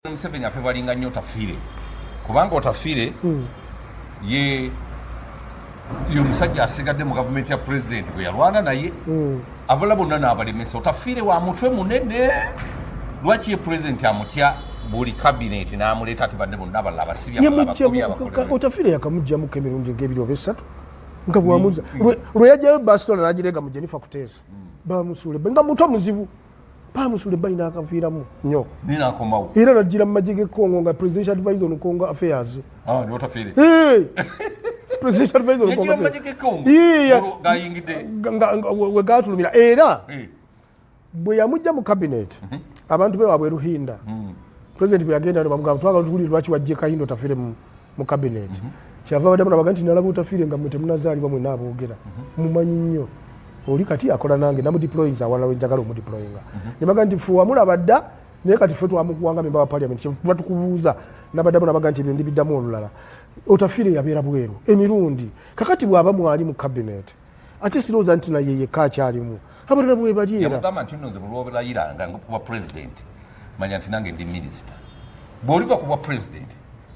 Museveni afevalinga nnyo Otafiire, kubanga Otafiire ye ye omusajja asigadde mu gavumenti ya pulezidenti bwe yalwana naye. Abalala bonna n'abalemesa. Otafiire wa mutwe munene. Lwaki ye pulezidenti amutya? Buli kabineti n'amuleeta, ati banne bonna abalala abasibye, abalala abakubye, abakolera. Otafiire yakamugjamuko emirundi ngaebiri oba esatu nga bwamuza lwe yajjayo basitola n'agirega mu Jennifer Kuteesa, bamusuula ebbali nga muto muzibu, bamusuula ebbali n'akaviiramu nnyo. Naye n'akomawo. Era najjira mu magye g'e Congo nga presidential advisor on Congo affairs. Ah, ni Otafiire. Hey! Presidential advisor on Congo Yajjira mu affairs. magye g'e Congo Yeah. gayingidde. We gatulumira era bwe yamujja mu cabinet, abantu be waabwe Ruhinda, president bwe yagenda ne bamugamba, "Twagala tuwulire lwaki wajja Kahinda Otafiire mu cabinet." Kyava baddamu nabaga nti, "Nalaba Otafiire nga mmwe temunazaalibwa, mwenna aboogera mumanyi nnyo. Oli kati akola nange, namudeployinza awalala wenjagala omudeployinga." Ne baga nti, "Ffe wamulaba dda, naye kati ffe twamukuwanga member wa parliament, kyetuva tukubuuza." Nabaddamu nabaga nti, "Ebyo ndibiddamu olulala." Otafiire yabeera bweru emirundi. Kakati bw'aba mwali mu cabinet, ate sirowooza nti naye yekka akyalimu, abalala bwe bali era. Yamugamba nti, "Nno nze buli lwolayiranga kuba president, manya nti nange ndi minisita. Bw'oliva ku bwa president,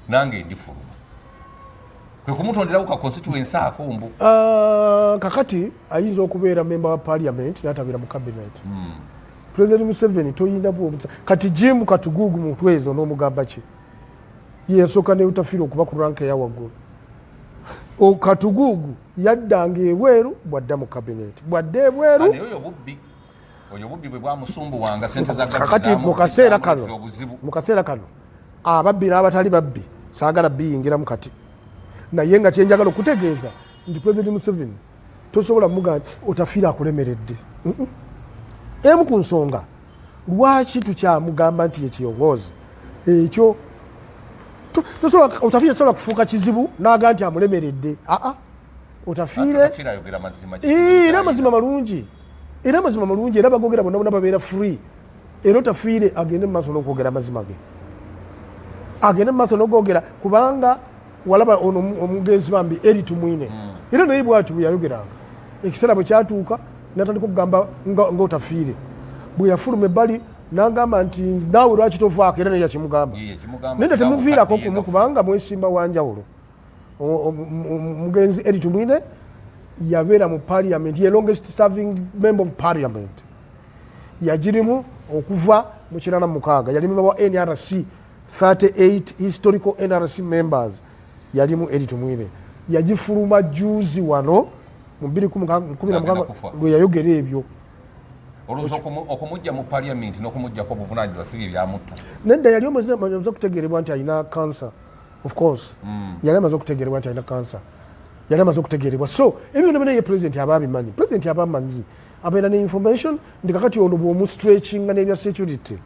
nange ndi fuluma." Kwe kumutonderawo ka constituency ako mbu. Ah, kakati ayinza okubeera member wa parliament n'atabeera mu cabinet. President Museveni toyina bwomuta. Kati Jim Katugugu mutwezo n'omugamba ki? Yeyasooka ne Otafiire okuba ku rank eya waggulu. Katugugu yaddanga ebweru, bwadda mu cabinet, bwadda ebweru. Ah, naye oyo bubbi, oyo bubbi bwe bwamusumbuwanga sente za Kakati mu kaseera kano, obuzibu. Mu kaseera kano ababbi n'abatali babbi saagala biyingiramu kati, naye nga kyenjagala okutegeeza nti President Museveni tosobola mugaa nti Otafiire akulemeredde. Emu ku nsonga lwaki tukyamugamba nti yekiyongoozi ekyo, tosobola, Otafiire sobola kufuuka kizibu naga nti amulemeredde. Aa, Otafiire Otafiire ayogera mazima. Era amazima malungi, era amazima malungi, era bagogera bonna bonna babeera free. Era Otafiire agende mu maaso n'okwogera amazima ge, agende mu maaso n'okwogera, kubanga walaba ono omugenzi bambi Eri Tumwine, era naye bwatyo bwe yayogeranga. Ekiseera bwe kyatuuka natandika okugamba nga Otafiire bwe yafuluma ebbali n'agamba nti, "Naawe lwaki tovaako?" Era naye yakimugamba. Ye, yakimugamba. Naye temuviirako Kigambo kumu, kubanga mwesimba wanjawulo. Omugenzi Eri Tumwine yabeera mu parliament, ye longest serving member of parliament, yagirimu okuva mu 86. Yali member wa NRC, 38 historical NRC members yalimu Eri Tumwine. Yagifuluma juzi wano mu 2016 Agenda kufa. lwe yayogera ebyo. Olowooza okumujja mu parliament n'okumugjako obuvunanyizibwa si bye byamutta? Nedda, yali omaze okutegeerebwa nti alina cancer. Of course yali amaze okutegeerebwa nti alina cancer, yali amaze okutegeerebwa. So ebyo byonna byonna ye president aba abimanyi. President aba amanyi, abeera ne information nti kakati ono bw'omustretchinga n'ebya security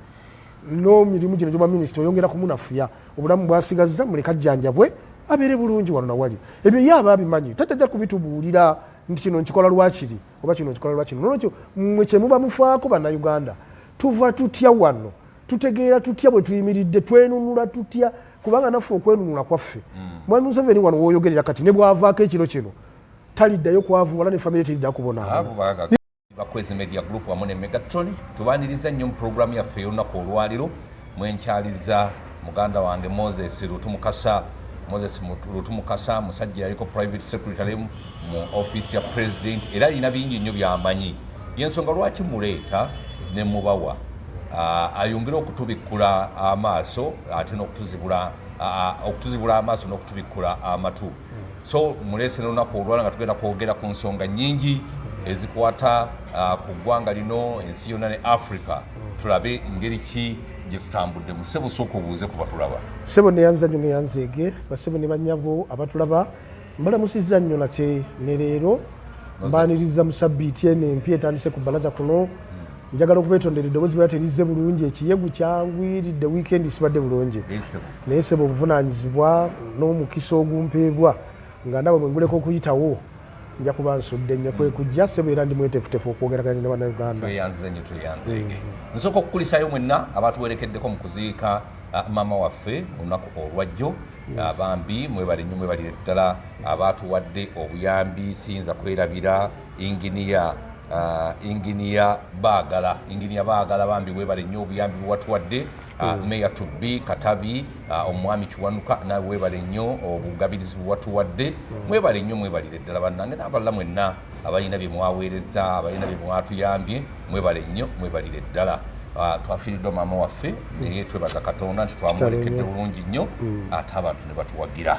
n'emirimu gino gyoba minisita, oyongera kumunafuya. Obulamu bwasigazza muleka jjanjabwe abeere bulungi wano nawali. Ebyo ye aba abimanyi, tatajja kubitubuulira nti kino nkikola lwakiri oba kino nkikola lwakino. Nolwekyo mmwe kyemuba mufaako Bannayuganda, tuva tutya wano, tutegeera tutya bwe tuyimiridde, twenunula tutya? Kubanga naffe okwenunula kwaffe, Mwami Museveni wano woyogerera kati ne bwavaako ekiro kino taliddayo kwavuwala, ne famire teriddayo kubonaabona. Abo baga Bakwezi Media Group wamu ne Megatron tubaniriza nnyo mu pulogulaamu yaffe ey'olunaku olwaliro. Mwenkyaliza muganda wange Moses Lutumukasa. Moses Lutumukasa musajja yaliko private secretary mu office ya president, era alina bingi nnyo byamanyi. Yensonga lwaki muleeta ne mubawa ayongere okutubikkula amaaso ate n'okutuzibula okutuzibula amaaso n'okutubikkula amatu. So muleese n'olunaku olwala nga tugenda kwogera ku nsonga nnyingi ezikwata ku ggwanga lino, ensi yonna ne Africa, tulabe ngeri ki gye tutambudde. Musebo, sooka obuuze ku batulaba. Sebo, neyanza nnyo, neyanzeege. Basebo ne banyabo abatulaba, mbalamusizza nnyo nate ne leero. Mbaniriza mu sabbiiti eno empya etandise ku balaza kuno. Njagala okubetondera eddoboozi bwera terizze bulungi, ekiyegu kyangwiridde, wiikendi sibadde bulungi. Esebo. Naye sebo, obuvunaanyizibwa n'omukisa ogumpeebwa nga ndaba bwe nguleka okuyitawo nja kuba nsudde nnyo, kwe kujja sebo, era ndi mweteefuteefu okwogeraganya ne Bannayuganda. Tweyanzize nnyo, tweyanzeege. Nsooka okukulisayo mwenna abatuwerekeddeko mu kuziika maama waffe olunaku olwajjo. Bambi mwebale nnyo, mwebalire ddala abatuwadde obuyambi. Siyinza kwerabira inginiya, inginiya Baagala, inginiya Baagala, bambi webale nnyo obuyambi bwe watuwadde. Mayor to be Katabi, omwami Kiwanuka, nawe webale nnyo obugabirizi bwewatuwadde. Mwebale nnyo, mwebalire ddala bannange, n'abalala mwenna abalina bye mwaweereza, abalina bye mwatuyambye, mwebale nnyo, mwebalire ddala. Twafiiriddwa maama waffe, naye twebaza Katonda nti twamuwerekedde bulungi nnyo, ate abantu ne batuwagira.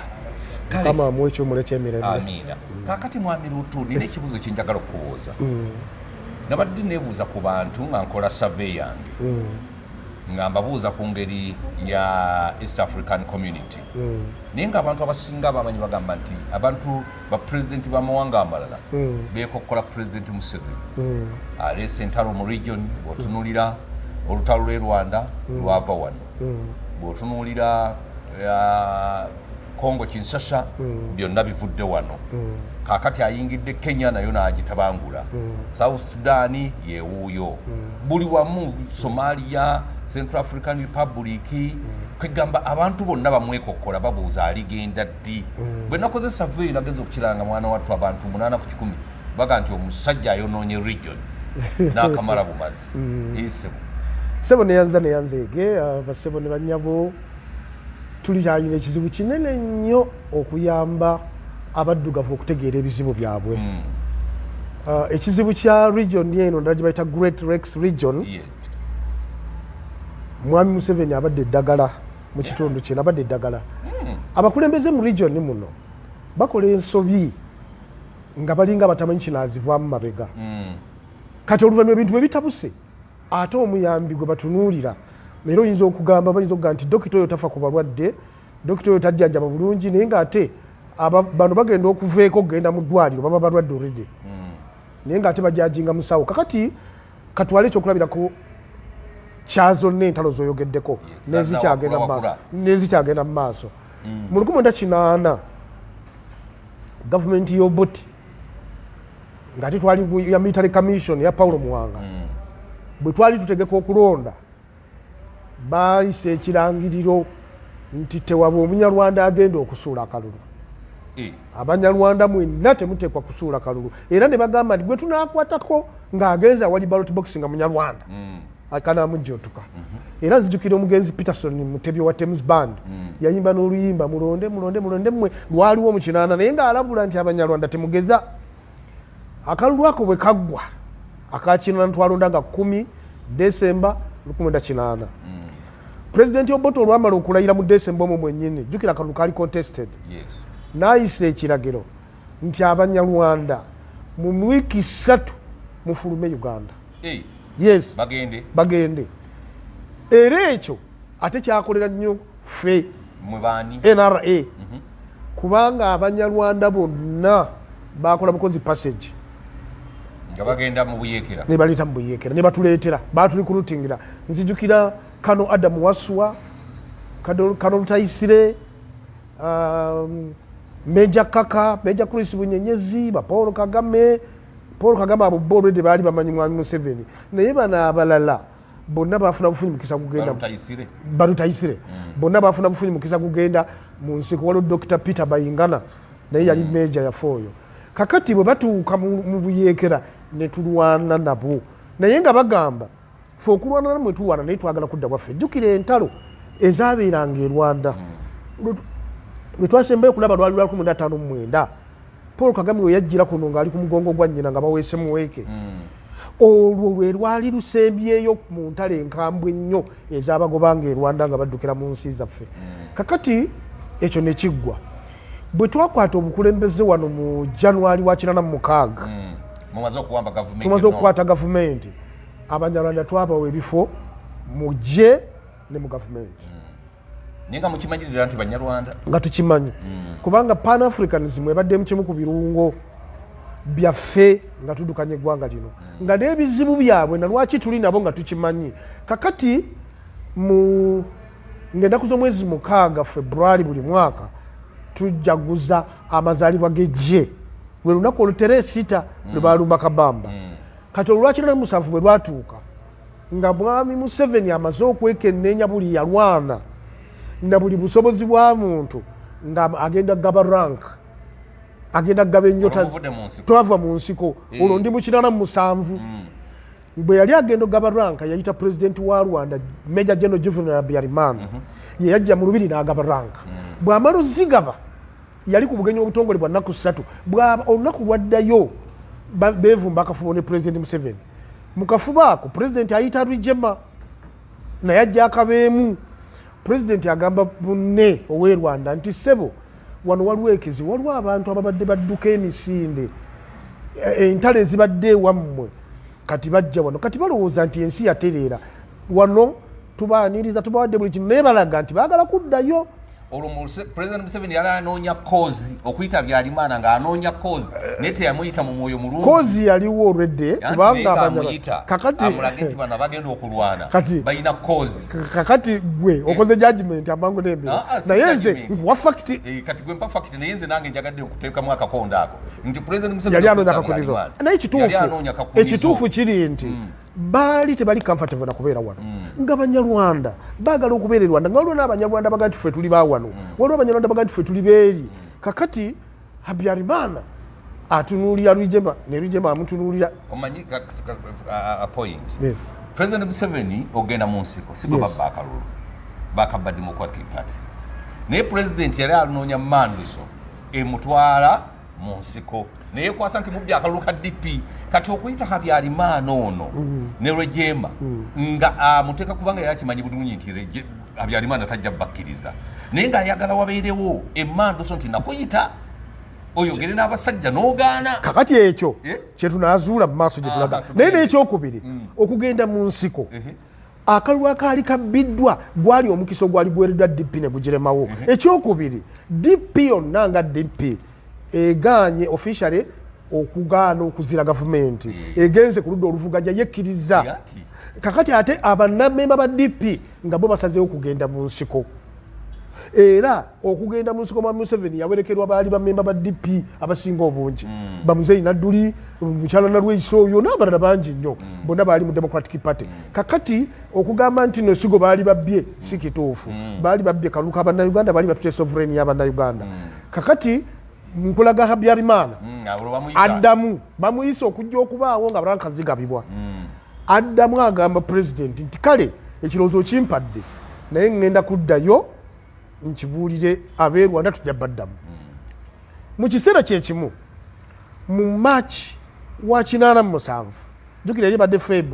Mukama amuwe ekyumulo ekyemirembe. Amiina. Kaakati mwami Luutu, nina ekibuuzo kyenjagala okukubuuza. Nabadde nebuuza ku bantu nga nkola survey yange, nga mbabuuza ku ngeri ya East African Community, naye nga abantu abasinga bamanyi bagamba nti abantu bapulezidenti b'amawanga amalala beekokkola Pulezidenti Museveni, aleese entalo mu region. Bw'otunuulira olutalo lw'e Rwanda, lwava wano. Bw'otunuulira Congo Kinshasa, byonna bivudde wano. Kaakati ayingidde Kenya, nayo n'agitabangula. South Sudan yewuuyo, buli wamu, Somalia, Central African Republic. Kwegamba abantu bonna bamwekokkola, babuuza aligenda ddi. Bwe nakoze survey, nagenza okukiranga mwana wattu abantu 8 ku 100 baga nti omusajja ayonoonye region n'akamala bumazi esebo. Sebo, neyanza, neyanzeege basebo ne banyabo. Tulikyalina ekizibu kinene nnyo okuyamba abaddugavu okutegeera ebizibu byabwe. Ekizibu kya region eno ndala gye bayita Great Lakes Region, Mwami Museveni abadde eddagala mu kitundu kino, abadde eddagala. Abakulembeze mu region muno bakola ensobi nga balinga batamanyi kinaazivaamu mabega. Kati oluvannyuma ebintu bwe bitabuse, ate omuyambi gwe batunuulira, era oyinza okugamba, bayinza okugamba nti dokita oyo tafa ku balwadde, dokita oyo tajjanjaba bulungi, naye ngaate bano bagenda okuveeko okugenda mu ddwaliro baba balwadde already, naye ngaate bajajinga musawo. Kakati katwale ekyokulabirako kya zonna entalo zoyogeddeko nezikyagenda mu maaso, nezikyagenda mu maaso. Mu 1980, gavumenti y'Obote, ng'ate twali ya military commission ya Paulo Muwanga, bwe twali tutegeka okulonda, bayisa ekirangiriro nti tewaba omunyarwanda agenda okusuula akalulu. Abanyarwanda mwenna temuteekwa kusuula kalulu, era ne bagamba nti gwe tunakwatako ng'agenza awali ballot box nga munyarwanda, akanamujja otuka. Era nzijukira omugenzi Peterson Mutebi wa Tems Band yayimba n'oluyimba "Mulonde, mulonde, mulonde mmwe", lwaliwo mu 80, naye ng'alabula nti abanyarwanda temugeza. Akalulu ako bwe kaggwa aka 80, twalonda nga 10 Desemba 1980. Pulezidenti Obote olwamala okulayira mu Desemba omwo mwennyini, jjukira akalulu kaali contested, n'ayisa ekiragiro nti abanyarwanda mu wiiki 3 mufulume Uganda. Yes. Bagende. Bagende. Era ekyo ate kyakolera nnyo ffe Mwe baani? NRA, kubanga abanyarwanda bonna bakola bukozi passage nga bagenda mu buyekera. Ne baleeta mu buyekera, ne batuleetera, batulikulutingira. Nzijukira kano Adamu Waswa, kano Lutayisire, Meja Kaka, Meja Chris Bunyenyezi, ba Paul Kagame. Paul Kagame, abo bo already baali bamanyi mwami Museveni, naye bano abalala bonna bafuna bufunyi mukisa kugenda. Balutayisire. Balutayisire. Bonna bafuna bufunyi mukisa kugenda mu nsiko. Waliwo Dr Peter Bayingana, naye yali meja yafe oyo. Kakati bwe batuuka mu buyeekera ne tulwana nabo, naye nga bagamba fe okulwana namwe tulwana, naye twagala kudda bwaffe. Jjukira entalo ezabeeranga e Rwanda. Lwe twasembayo okulaba lwali lwa 1959, Paul Kagame we yajjira kuno ng'ali ku mugongo gwa nnyina nga baweese muweeke. Olwo lwe lwali lusembyeyo mu ntalo enkambwe ennyo ez'abagobanga e Rwanda nga baddukira mu nsi zaffe. Kakati ekyo ne kiggwa bwe twakwata obukulembeze wano mu January wa 86. Mumaze okuwamba gavumenti. Tumaze okukwata gavumenti, abanyarwanda twabawa ebifo mu gye ne mu gavumenti. Naye nga mukimanyirira nti banyarwanda. Nga tukimanyi, kubanga Pan Africanism ebaddemu kimu ku birungo byaffe nga tuddukanya eggwanga lino, nga n'ebizibu byabwe na lwaki tuli nabo nga tukimanyi. Kakati mu ng'ennaku z'omwezi 6 February buli mwaka tujaguza amazaalibwa g'eggye, lwe lunaku olutereesita lwe balumba Kabamba. Kati olwa 97 bwe lwatuuka, nga mwami Museveni amaze okwekenneenya buli yalwana na buli busobozi bwa muntu, nga agenda gaba rank, agenda gaba ennyota. Olwo muvudde mu nsiko. Twava mu nsiko. Olwo ndi mu 87. Bwe yali agenda okugaba rank, yayita pulezidenti wa Rwanda, Major General Juvenal Habyarimana. Ye yajja mu lubiri n'agaba rank. Bw'amala ozigaba, yali ku bugenyi obutongole bwa nnaku 3. Bwaba olunaku lwaddayo, beevumba akafubo ne Pulezidenti Museveni. Mu kafubo ako, pulezidenti ayita Rwigyema, naye ajja akabeemu. Pulezidenti agamba munne ow'e Rwanda nti, "Ssebo, wano waliwo ekizibu, waliwo abantu ababadde badduka emisinde, entalo ezibadde ewammwe, kati bajja wano, kati balowooza nti ensi yatereera wano, tubaaniriza, tubawadde buli kimu, naye balaga nti baagala kuddayo." Olwo President Museveni yali anoonya cause okuyita Habyarimana, ng'anoonya cause, naye teyamuyita mu mwoyo mulungi. Cause yaliwo olwedde. Anti kubanga naye ng'amuyita kakati amulage nti bano abagenda okulwana balina cause. Kakati gwe okoze judgment amangu n'embiro. Ah, ah, si Naye nze judgment. nkuwa fact. Kati gwe mpa fact, naye nze nange njagadde okuteekamu akakondo ako nti President Museveni Yali anoonya okuyita kakunizo. Habyarimana, Naye yali ekituufu anoonya kakunizo. Ekituufu kiri nti baali tebali comfortable na kubeera wano, nga Banyarwanda baagala okubeera e Rwanda, nga waliwo n'Abanyarwanda baga nti ffe tuli ba wano, waliwo Abanyarwanda baga nti ffe tuli beeri. Kakati Habyarimana atunuulira Rwigyema, ne Rwigyema amutunuulira. Omanyi a point. Yes. President Museveni ogenda mu nsiko si bwe babba akalulu, bakabba Democratic Party, naye president yali anoonya manduso emutwala mu nsiko, naye kwasa nti mubbi akalulu ka DP. Kati okuyita Habyarimana ono ne Rwigyema nga amuteeka, kubanga yali akimanyi bulungi nti Habyarimana tajja bakkiriza, naye ng'ayagala wabeerewo emanduso nti nakuyita oyogere n'abasajja n'ogaana. Kakati ekyo Eh? kyetunazuula mu maaso gye tulaga. Ah, tugende. Naye n'ekyokubiri, okugenda mu nsiko, akalulu akaali kabbiddwa gwali omukisa ogwali gwereddwa DP ne gugiremawo. Ekyokubiri, DP yonna nga DP egaanye officially okugaana okuzira gavumenti, egenze ku ludda oluvuganya, yekkiriza. Anti. Kakati ate abannamemba ba DP nga bo basazeewo kugenda mu nsiko, era okugenda mu nsiko mwa Museveni yawerekerwa baali bamemba ba DP abasinga obungi, bamuzeyi Nadduli, mukyala Nalweyiso oyo n'abalala bangi nnyo, bonna baali mu Democratic Party. Kakati okugamba nti no sigo baali babbye si kituufu. Baali babbye kalulu ka Bannayuganda, baali batute sovereign y'Abannayuganda. Kakati nkulaga Habyarimana. Olwo bamuyita. Addamu bamuyise okujja okubaawo nga rank zigabibwa. Addamu agamba pulezidenti nti, "Kale ekirowoozo kimpadde, naye ŋŋenda kuddayo nkibuulire ab'e Rwanda, tujja baddamu." Mu kiseera kyekimu, mu March wa 87, jjukira eri badde Feb,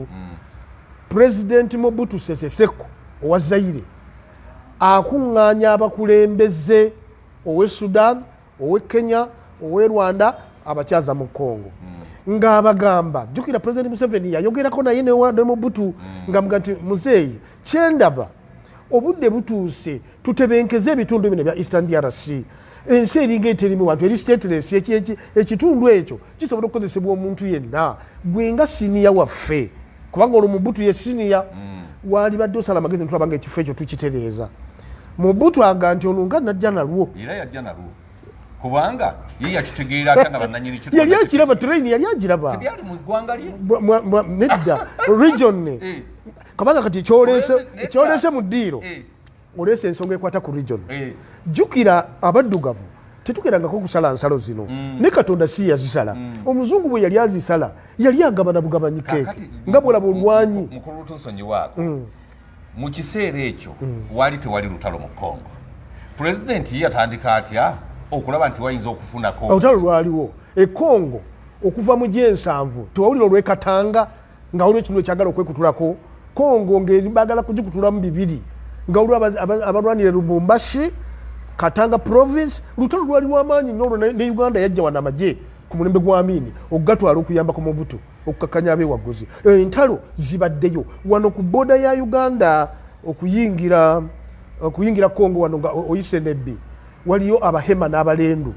Pulezidenti Mobutu Sese Seko owa Zaire akuŋŋaanya abakulembeze owe Sudan, owe Kenya, owe Rwanda, abakyaza mu Congo, ng'abagamba, jjukira Pulezidenti Museveni yayogerako naye ne Mobutu, nga muga nti, "Muzeeyi, kyendaba obudde butuuse tutebenkeze ebitundu bino ebya Eastern DRC. Ensi eringa eterimu bantu, eri stateless. Ekitundu ekyo kisobola okukozesebwa omuntu yenna. Gwe nga senior waffe," kubanga olwo Mubutu ye senior, "waalibadde osala amagezi ntulaba nga ekifo ekyo tukitereeza." Mubutu aga nti ono nga najja nalwo. Era yajja nalwo, kubanga ye yakitegeera atya nga bannanyini Yali akiraba, terrain yali agiraba. Tebyali mu ggwanga lye. Nedda, region. Kubanga kati Nedda. kyolese mu ddiiro, oleese ensonga ekwata ku region. Jjukira abaddugavu tetugerangako kusala nsalo zino, ne Katonda si yazisala. Omuzungu bwe yali azisala, yali agabana bugabanyi keeke Kakati, nga bwolaba olwanyi. Mukulu Lutunsonyiwaako, mu kiseera ekyo waali tewali lutalo mu Congo. Pulezidenti ye yatandika atya okulaba nti wayinza okufunako? Olutalo lwaliwo e Congo okuva mu gyensanvu. Tewawulira olwekatanga nga waliwo ekitundu ekyagala okwekutulako Congo, ngaebagala kugikutulamu bibiri, nga waliwo abalwanira Lubumbashi, Katanga province. Lutalo lwali lwamaanyi nnyo olwo, ne Uganda yajja wano amagye ku mulembe gwa Amini okugatwala okuyamba ku Mobutu okukakkanya abeewagguzi. Entalo zibaddeyo wano ku border ya Uganda okuyingira Congo wano nga oyise Nebbi, waliyo Abahema n'Abalendu,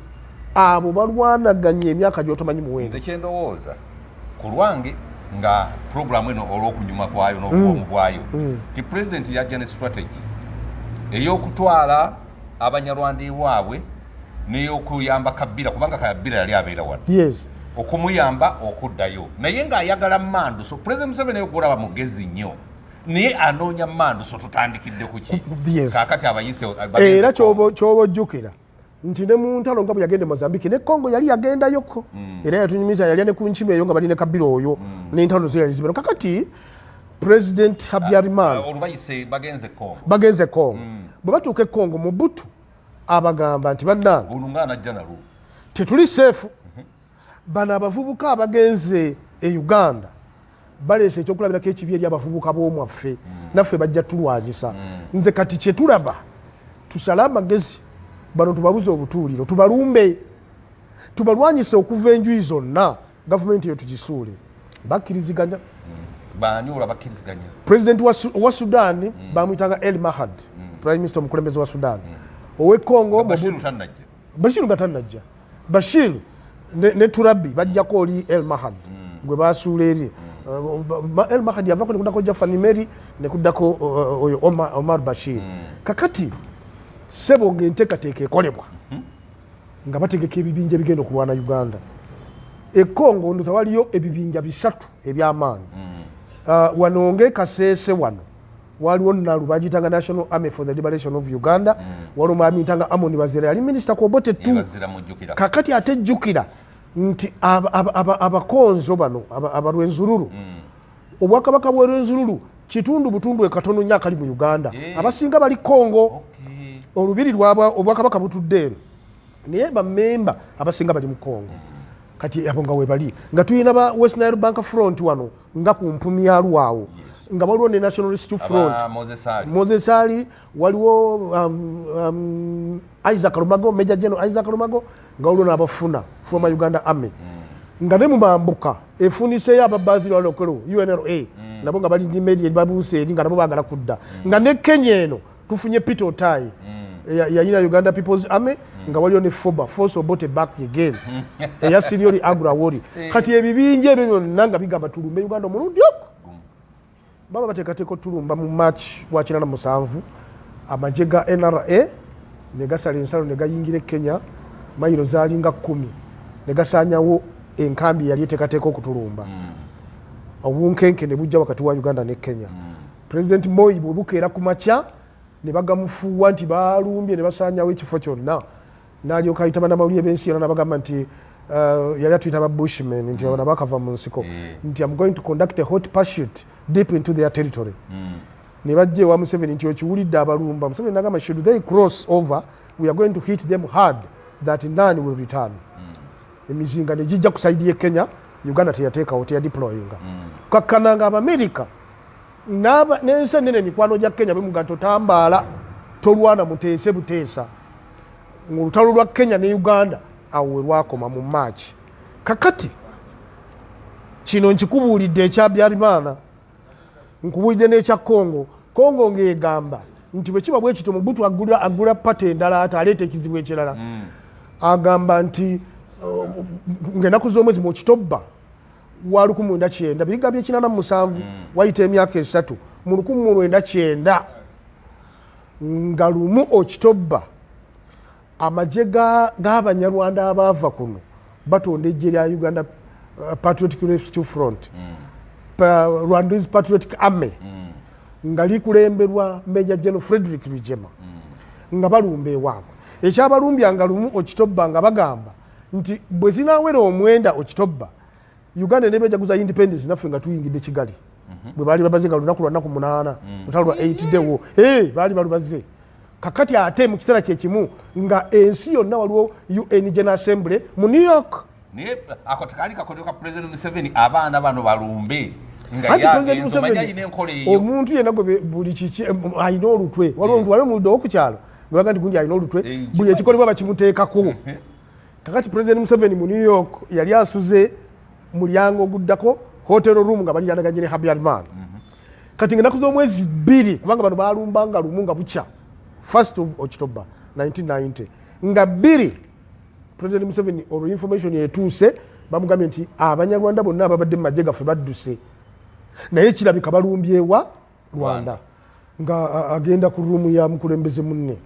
abo balwanaganye emyaka gyotomanyi muwendo. Nze kyendowooza ku lwange, nga puroguramu eno olw'okunyuma kwayo n'obuwomu bwayo, ti pulezidenti yajja ne strategy ey'okutwala Abanyarwanda ewaabwe n'ey'okuyamba Kabira, kubanga Kabira yali abeera wano, okumuyamba okuddayo, naye ng'ayagala mandu. So President Museveni ogolaba mugezi nnyo, naye anoonya mandu. So tutandikidde ku ki? Kakati abayise Era kyoba ojjukira Nti ne mu ntalo nga bwe yagenda e Mozambique ne Congo yali yagendayoko. Era yatunyumiza yalya ne ku nkima eyo nga bali ne Kabila oyo. N'entalo zo yali zibeera. Kakati President Habyarimana Olubayise bagenze Congo. Bagenze Congo. Bwe batuuka e Congo, Mobutu abagamba nti, "Bannange, Olwo nga anajja nalwo. tetuli safe. Bano abavubuka abagenze e Uganda baleese ekyokulabirako ekibi eri abavubuka b'omwaffe. Naffe bajja tulwanyisa. Nze kati kyetulaba, tusale amagezi, bano tubabuze obutuuliro, tubalumbe, tubalwanyise okuva enjuyi zonna, gavumenti eyo tugisuule." Bakkiriziganya. Baani olwo abakkiriziganya? President wa Sudan bamuyitanga El Mahad, prime minister, omukulembeze wa Sudan. Owe Congo Bashiru tannajja. Bashiru nga tannajja. Bashir ne Turabi bajjako oli El Mahad gwe basuula eri. El Mahad yavako nekuddako Jafar Nimeri, nekuddako oyo Omar Bashir. Kakati sebo, ngaenteekateeka ekolebwa nga bategeka ebibinja ebigenda okulwana Uganda. E Congo ndoza waliyo ebibinja bisatu ebyamaanyi. Wano ngaekaseese wano waliwo NALU, bagiyitanga National Army for the Liberation of Uganda. Waliwo bamuyitanga Amon Bazira, yali minisita ku Obote tu. Bazira mujjukira. Kakati ate jjukira nti abakonzo bano abalwenzululu, obwakabaka bwerwenzululu kitundu butundu ekatono nnyo akali mu Uganda. Abasinga bali Congo. Olubiri lwabwe obwakabaka butudde eno, naye bamemba abasinga bali mu Congo. Kati abo nga webali, nga tulina ba West Nile Bank Front wano nga ku mpumi ya lwawo, nga waliwo ne National Rescue Front. Aba Moses Ali. Moses Ali, waliwo Isaac Rumago, Major General Isaac Rumago, nga waliwo n'abafuna former Uganda Army, nga ne mumambuka efuniseeyo ababazi lwalokolo UNLA, nabo nga bali nimeri babuuse eri, nga nabo baagala kudda. Nga ne Kenya eno tufunye Peter Otai, yayina Uganda People's Army, nga waliwo ne FOBA, Force Obote Back Again, eya Sirioli Agrawori. Kati ebibinja ebyo byonna nga bigamba tulumbe Uganda omulundi ogwo. Baba bateekateeka otulumba mu March wa 97. Amagye ga NRA ne gasala ensalo ne gayingira e Kenya, mayiro zaalinga 10, ne gasaanyawo enkambi eyali eteekateeka okutulumba. Obunkenke ne bujja wakati wa Uganda ne Kenya. President Moi bwe bukeera ku makya ne bagamufuuwa nti balumbye ne basaanyawo ekifo kyonna, n'alyoka ayita bannamawulire b'ensi yonna n'abagamba nti yali atuyita ba bushmen, nti bano bakava mu nsiko, nti, "Am going to conduct a hot pursuit deep into their territory." Ne bajja ewa Museveni nti, "Okiwulidde, abalumba." Museveni nagamba, "Should they cross over, we are going to hit them hard that none will return." Emizinga ne gijja ku side y'e Kenya. Uganda teyateekawo, teyadeployinga. Kakkana nga Abamerika n'ensi enene emikwano gya Kenya bemuga nti otambaala, tolwana, muteese buteesa. Ng'olutalo lwa Kenya ne Uganda awo we lwakoma mu Maaki. Kakati kino nkikubuulidde ekya Habyarimana, nkubuulidde n'ekya Congo. Congo ng'egamba nti bwe kiba bwe kityo, Mobutu agula pata endala, ate aleeta ekizibu ekirala. Agamba nti ng'ennaku z'omwezi mu Okitobba wa 1990, biriga bye87, wayita emyaka 3, mu 1991 Okitobba, amagye g'Abanyarwanda abaava kuno batonda ejje lya Uganda Patriotic Rescue Front, Rwandese Patriotic Army, nga likulemberwa Major General Frederick Rwigyema, nga balumba ewaabwe. Ekyabalumbya nga 1 Okitobba, nga bagamba nti bwe zinawera 9 Okitobba, Uganda neba ejaguza independence, naffe nga tuyingidde Kigali. Bwe baali babaze nga lunaku lwa nnaku 8, lutalo lwa 8 day war. Hey, baali balubaze. Kakati ate mu kiseera kyekimu nga ensi yonna waliwo UN General Assembly mu New York. Naye ako tekaali kakodyo ka President Museveni, abaana bano balumbe nga Anti President yagenze omanyi Museveni, alina enkola eyo. Omuntu yenna gwe buli kiki alina olutwe. Waliwo omuntu, waliwo omuludde owokukyalo gwebaga nti gundi alina olutwe, buli ekikolebwa bakimuteekako. Kakati President Museveni mu New York yali asuze mulyango oguddako, hotel room, nga baliranaganyi ne Habyarimana. Kati nga ennaku z'omwezi 2, kubanga bano balumba nga 1 nga bukya 1st of October 1990, nga 2, President Museveni olwo information etuuse, bamugambye nti Abanyarwanda bonna ababadde mu magye gaffe badduse, naye kirabika balumbyewa Rwanda. Nga agenda ku room ya mukulembeze munne,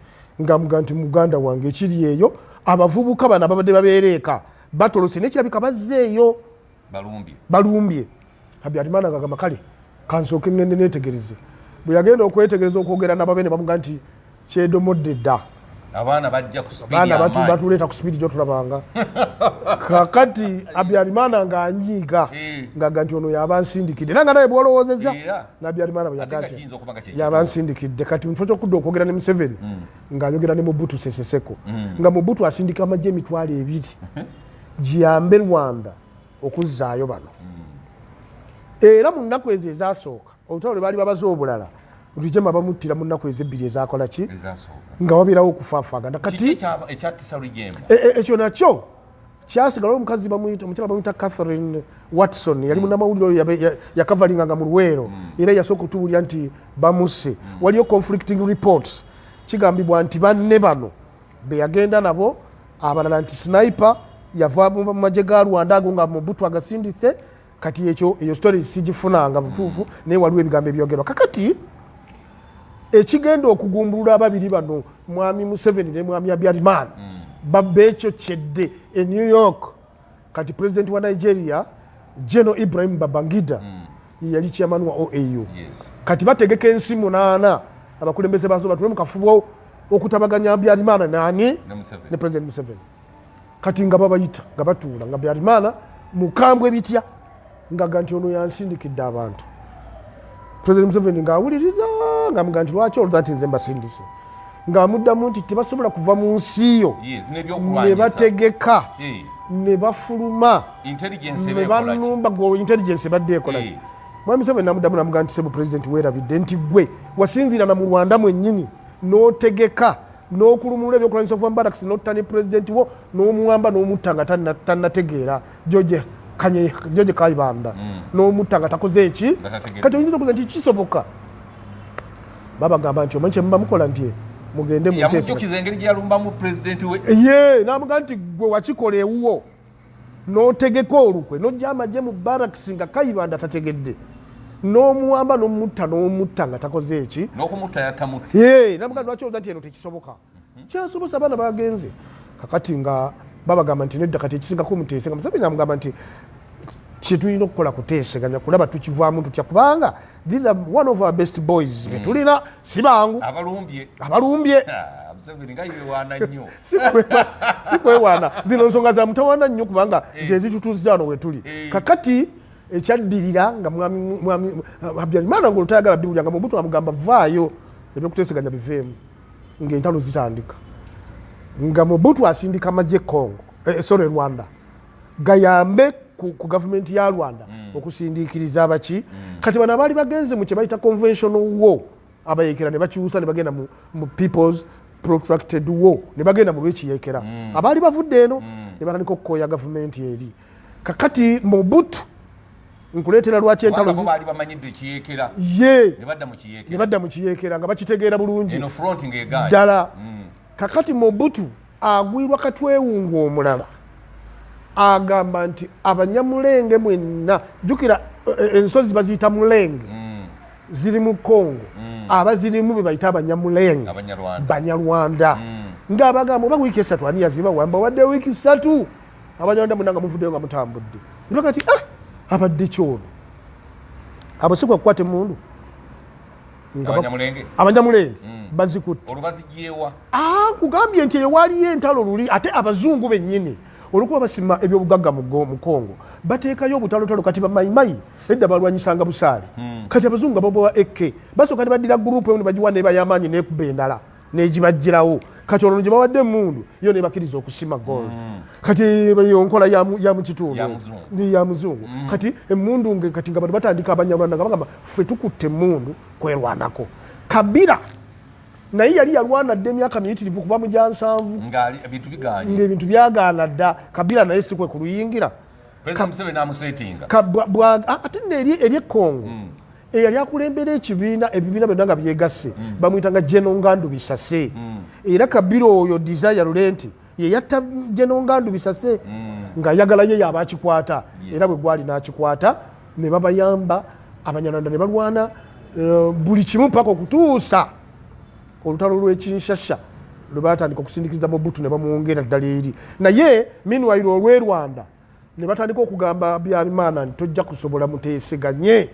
ngaamuga nti, "Muganda wange, ekiri eyo, abavubuka bano ababadde babeera eka batolose, naye kirabika bazzeeyo." Balumbye. Balumbye. Habyarimana ngagamba, "Kale kansooke ngende netegereze." Bwe yagenda okwetegereza, okwogera nababe, ne bamuga nti kyedomodde dda. Abaana bajja ku speed Abaana y'amaanyi. Batuleeta ku speed gyotulabanga kakati. Habyarimana ng'anyiiga, ngaga nti ono yaba nsindikidde, era nga naye bwolowoozezza Nabyarimana bwe Ate yaga nga nti kiyinza okuba nga kye yaba nsindikidde. Kati mu kifo kyokudda okwogera ne Museveni, ng'ayogera ne Mobutu Sese Seko, nga Mobutu asindika amagye 20,000 giyambe Rwanda okuzzaayo bano. Era mu nnaku ezo ezasooka olutalo lwe baali babaze obulala, Rwigyema bamuttira mu nnaku ezo ebbiri ezakola ki? Ezasooka. Nga wabeerawo okufaafaagana. Kiki Kati ekyattisa Rwigyema? Ekyo nakyo kyasigala. Omukazi bamuyita, omukyala bamuyita Catherine Watson, yali munnamawulire oyo yakavaringanga mu Luweero, era yasooka okutuwulira nti bamusse. Waliyo conflicting reports. Kigambibwa nti banne bano be yagenda nabo, abalala nti sniper yava mu magye ga Rwanda ago nga Mobutu agasindise. Kati ekyo, eyo story sigifunanga butuufu, naye waliwo ebigambo ebyogerwa. Kakati ekigenda okugumbulula ababiri bano, mwami Museveni ne mwami Habyarimana, babba ekyo kyedde e New York. Kati president wa Nigeria, General Ibrahim Babangida, ye yali chairman wa OAU. Kati bategeka ensi munaana, abakulembeze bazo batule mu kafubo okutabaganya Habyarimana nani? Ne Museveni. Ne President Museveni. Kati nga babayita, nga batuula, nga Habyarimana mukambwe bitya, ngaga nti ono yansindikidde abantu. President Museveni ng'awuliriza, ng'amuga nti lwaki olowooza nti nze mbasindise? Ng'amuddamu nti tebasobola kuva mu nsi yo ne n'ebyokulwanyisa bategeka ne bafuluma Intelligence ne eba ekola ki? Banumba gwe intelligence ebadde ekola ki? Mwami Museveni namuddamu namugaa nti sebo president, weerabidde nti gwe wasinziira na mu Rwanda mwennyini n'otegeka n'okulumulula ebyokulwanyisa okuva mu barracks, n'otta ne president wo, n'omuwamba, n'omutta nga tannategeera, George Kayibanda, n'omutta nga takoze eki? Nga tategedde. Kati oyinza okuza nti kisoboka? Babagamba nti omanyi kyemuba mukola, nti mugende mu nteeseganya. Yamujjukiza engeri gye yalumbamu pulezidenti we. Ye namuga nti gwe wakikola ewuwo n'otegeka olukwe, n'ojja amagye mu barracks nga Kayibanda tategedde, n'omuwamba, n'omutta, n'omutta nga takoze eki? N'okumutta yatamutta. Ye namuga lwaki olowooza nti eno tekisoboka? Kyasobosa, abaana bagenze. Kakati nga babagamba nti nedda, kati ekisingako muteese. Nga Museveni amugamba nti kyetulina okukola kuteeseganya kulaba tukivaamu tutya, kubanga these are one of our best boys betulina, si bangu. Abalumbye. Abalumbye. Ah, Museveni nga yewaana nnyo. Si kwewaana, zino nsonga za mutawaana nnyo, kubanga ze zitutuusiza wano wetuli. Kakati ekyaddirira nga mwami Habyarimana nga olutayagala biwulira, nga Mobutu amugamba vaayo, ebyokuteeseganya biveemu, ng'entalo zitandika, nga Mobutu asindika amagye Congo, sorry, Rwanda, gayambe ku gavumenti ya Rwanda okusindiikiriza abaki. Kati bano abaali bagenze mu kye bayita conventional war, abayekera, ne bakyusa ne bagenda mu people's protracted war, ne bagenda mu lwekiyekera. Abaali bavudde eno ne batandika okukooya gavumenti eri. Kakati Mobutu, nkuleetera lwaki entalo Kubanga bo baali bamanyidde ekiyekera. Ye Ne badda mu ne kiyekera. Badda mu kiyekera nga bakitegeera bulungi. Eno front ng'egaanye. Ddala. Kakati Mobutu agwirwa katwewungu omulala, agamba nti abanyamulenge mwenna, jjukira ensozi baziyita Mulenge, ziri mu Congo, abazirimu be bayita abanyamulenge. Abanyarwanda. Banyarwanda. Ng'abagamba oba wiiki 3 ani yazibawamba, obadde wiiki 3, abanyarwanda mwenna nga muvuddeyo, nga mutambudde. Nibaga nti ah, abadde kyono abo si kwe kukwata emundu. Abanyamulenge? Abanyamulenge bazikutte. Olwo bazigyewa? Ah, nkugambye nti eyo waliyo entalo luli. Ate abazungu bennyini olwokuba basima ebyobugagga mu Congo, bateekayo obutalotalo. Kati bamayimayi edda balwanyisanga busaale, kati abazungu nga babawa AK, basooka ne baddira group emu ne bagiwa nebayamaanyi, nekuba endala negibajjirawo. Kati olwo gye bawadde emundu yo nebakkiriza okusima gold. Kati eyo nkola ya mu kitundu. Ya muzungu. Ya muzungu. Kati emundu kati nga bano batandika, abanyarwanda nga bagamba ffe tukutte emundu kwerwanako. Kabira naye yali yalwana dda emyaka miyitirivu kuva mu gya 70. Ngaali ebintu biganye. Ng'ebintu byagaana dda. Kabira naye si kwe kuluyingira. President Museveni amusetinga. Ate nno eri ekongo eyali akulembera ekibiina, ebibiina byonna nga byegasse, bamuyitanga General Ngandu Bisase. Era Kabira oyo Desire Laurent ye yatta General Ngandu Bisase, ng'ayagala ye yaba akikwata. Era bwe gwali n'akikwata, ne babayamba abanyarwanda, ne balwana buli kimu paka okutuusa olutalo lw'ekinshasha lwe batandika okusindikiriza Mobutu ne bamwongera ddala eri. Naye meanwhile olw'e Rwanda ne batandika okugamba Habyarimana nti tojja kusobola, muteeseganye.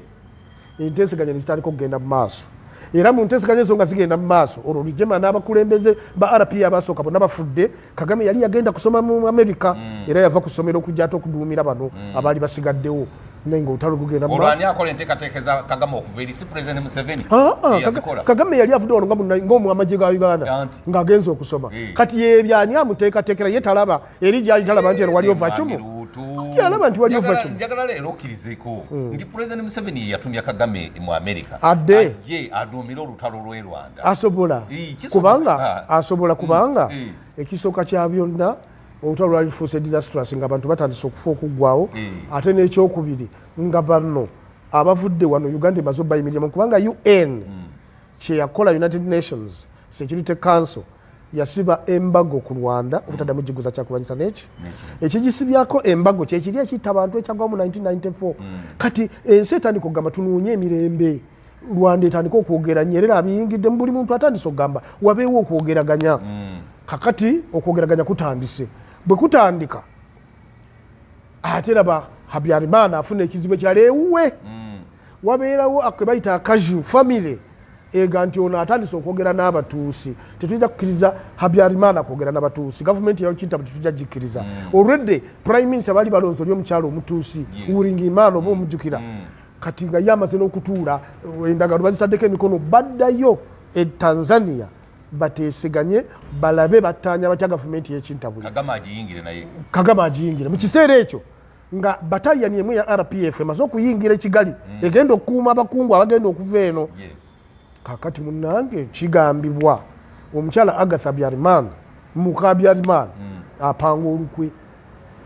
Enteeseganya ne zitandika okugenda mu maaso. Era mu nteeseganya ezo nga zigenda mu maaso, olwo Rwigyema n'abakulembeze ba RPA abasooka bonna bafudde. Kagame yali yagenda kusoma mu Amerika, era yava ku ssomero okujja ate okuduumira bano abaali basigaddewo, naye nga olutalo lugenda mu Olwo maaso. ani akola enteekateeka za Kagame okuva eri? Si President Museveni? Ah, ah, Eyazikola? Kagame yali avudde wano nga ng'omu amagye ga Uganda Anti. ng'agenze okusoma. Kati yebyo ani amuteekateekera? Ye talaba eri gyali, talaba nti eno waliyo vacuum. Luutu. Ati alaba nti waliyo vacuum. Njagala leero okkirizeeko nti President Museveni ye yatumya Kagame mu America Adde. Ajje aduumire olutalo lw'e Rwanda. Asobola. Kisoboka. Kubanga asobola, kubanga ekisooka kya byonna, olutalo lwali lufuuse disastrous, nga abantu batandise okufa okuggwawo. Ate n'ekyokubiri, nga bano abavudde wano, Uganda emaze obayimiriramu, kubanga UN kyeyakola, United Nations Security Council yasiba embargo ku Rwanda obutaddamu giguza kyakulwanyisa. Neki ekigisibyako embargo kyekiri ekitta abantu ekyagwamu 1994. Kati ensi etandika okugamba tunoonye emirembe, Rwanda etandika okwogera. Nyerere abiyingidde mu buli muntu, atandise okugamba wabeewo okwogeraganya. Kakati okwogeraganya kutandise. Bwe kutandika, ate raba Habyarimana afuna ekizibu ekirala ewuwe. Wabeerawo ke bayita akaju family ega nti ono atandise okwogera n'Abatuusi, tetujja kukkiriza Habyarimana kwogera n'Abatuusi, gavumenti yakintabu tetujja gikkiriza. Olwedde prime minister baali balonzi oli omukyalo Omutuusi, Uwilingiyimana, oba omujjukira. Kati nga ye amaze n'okutuula, endagaano bazitaddeko emikono, baddayo e Tanzania bateeseganye balabe battaanya batya gavumenti y'ekintabuli. Kagame agiyingire naye. Kagame agiyingire. Mu kiseera ekyo nga bataliyani emu ya RPF emaze okuyingira ekigali, egenda okukuuma abakungu abagenda okuva eno. Kakati munange, kigambibwa omukyala Agatha Habyarimana, muka Habyarimana, apanga olukwe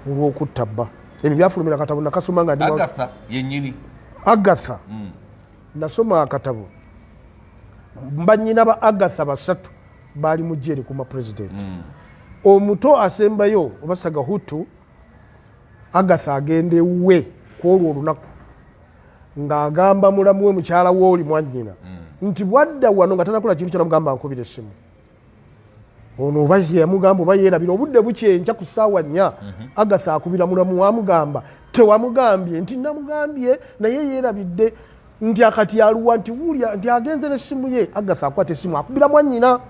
olw'okutta bba. Ebyo byafulumira akatabo nakasoma nga ndi Agatha yennyini? Agatha. Nasoma akatabo. Banyina ba Agatha basatu baali mu jeri kuma president. Omuto asembayo oba Sagahutu, Agatha agenda ewuwe ku olwo olunaku ng'agamba mulamu we, mukyala wooli mwannyina, nti bwadda wano nga tanakola kintu kyona, mugamba nkubira essimu. Ono oba yamugamba oba yeerabira, obudde bukyenkya ku ssaawa 4, Agatha akubira mulamu, wamugamba tewamugambye nti namugambye naye yeerabidde, nti akati aluwa? Nti wulya nti agenze n'essimu ye. Agatha akwata essimu, akubira mwannyina.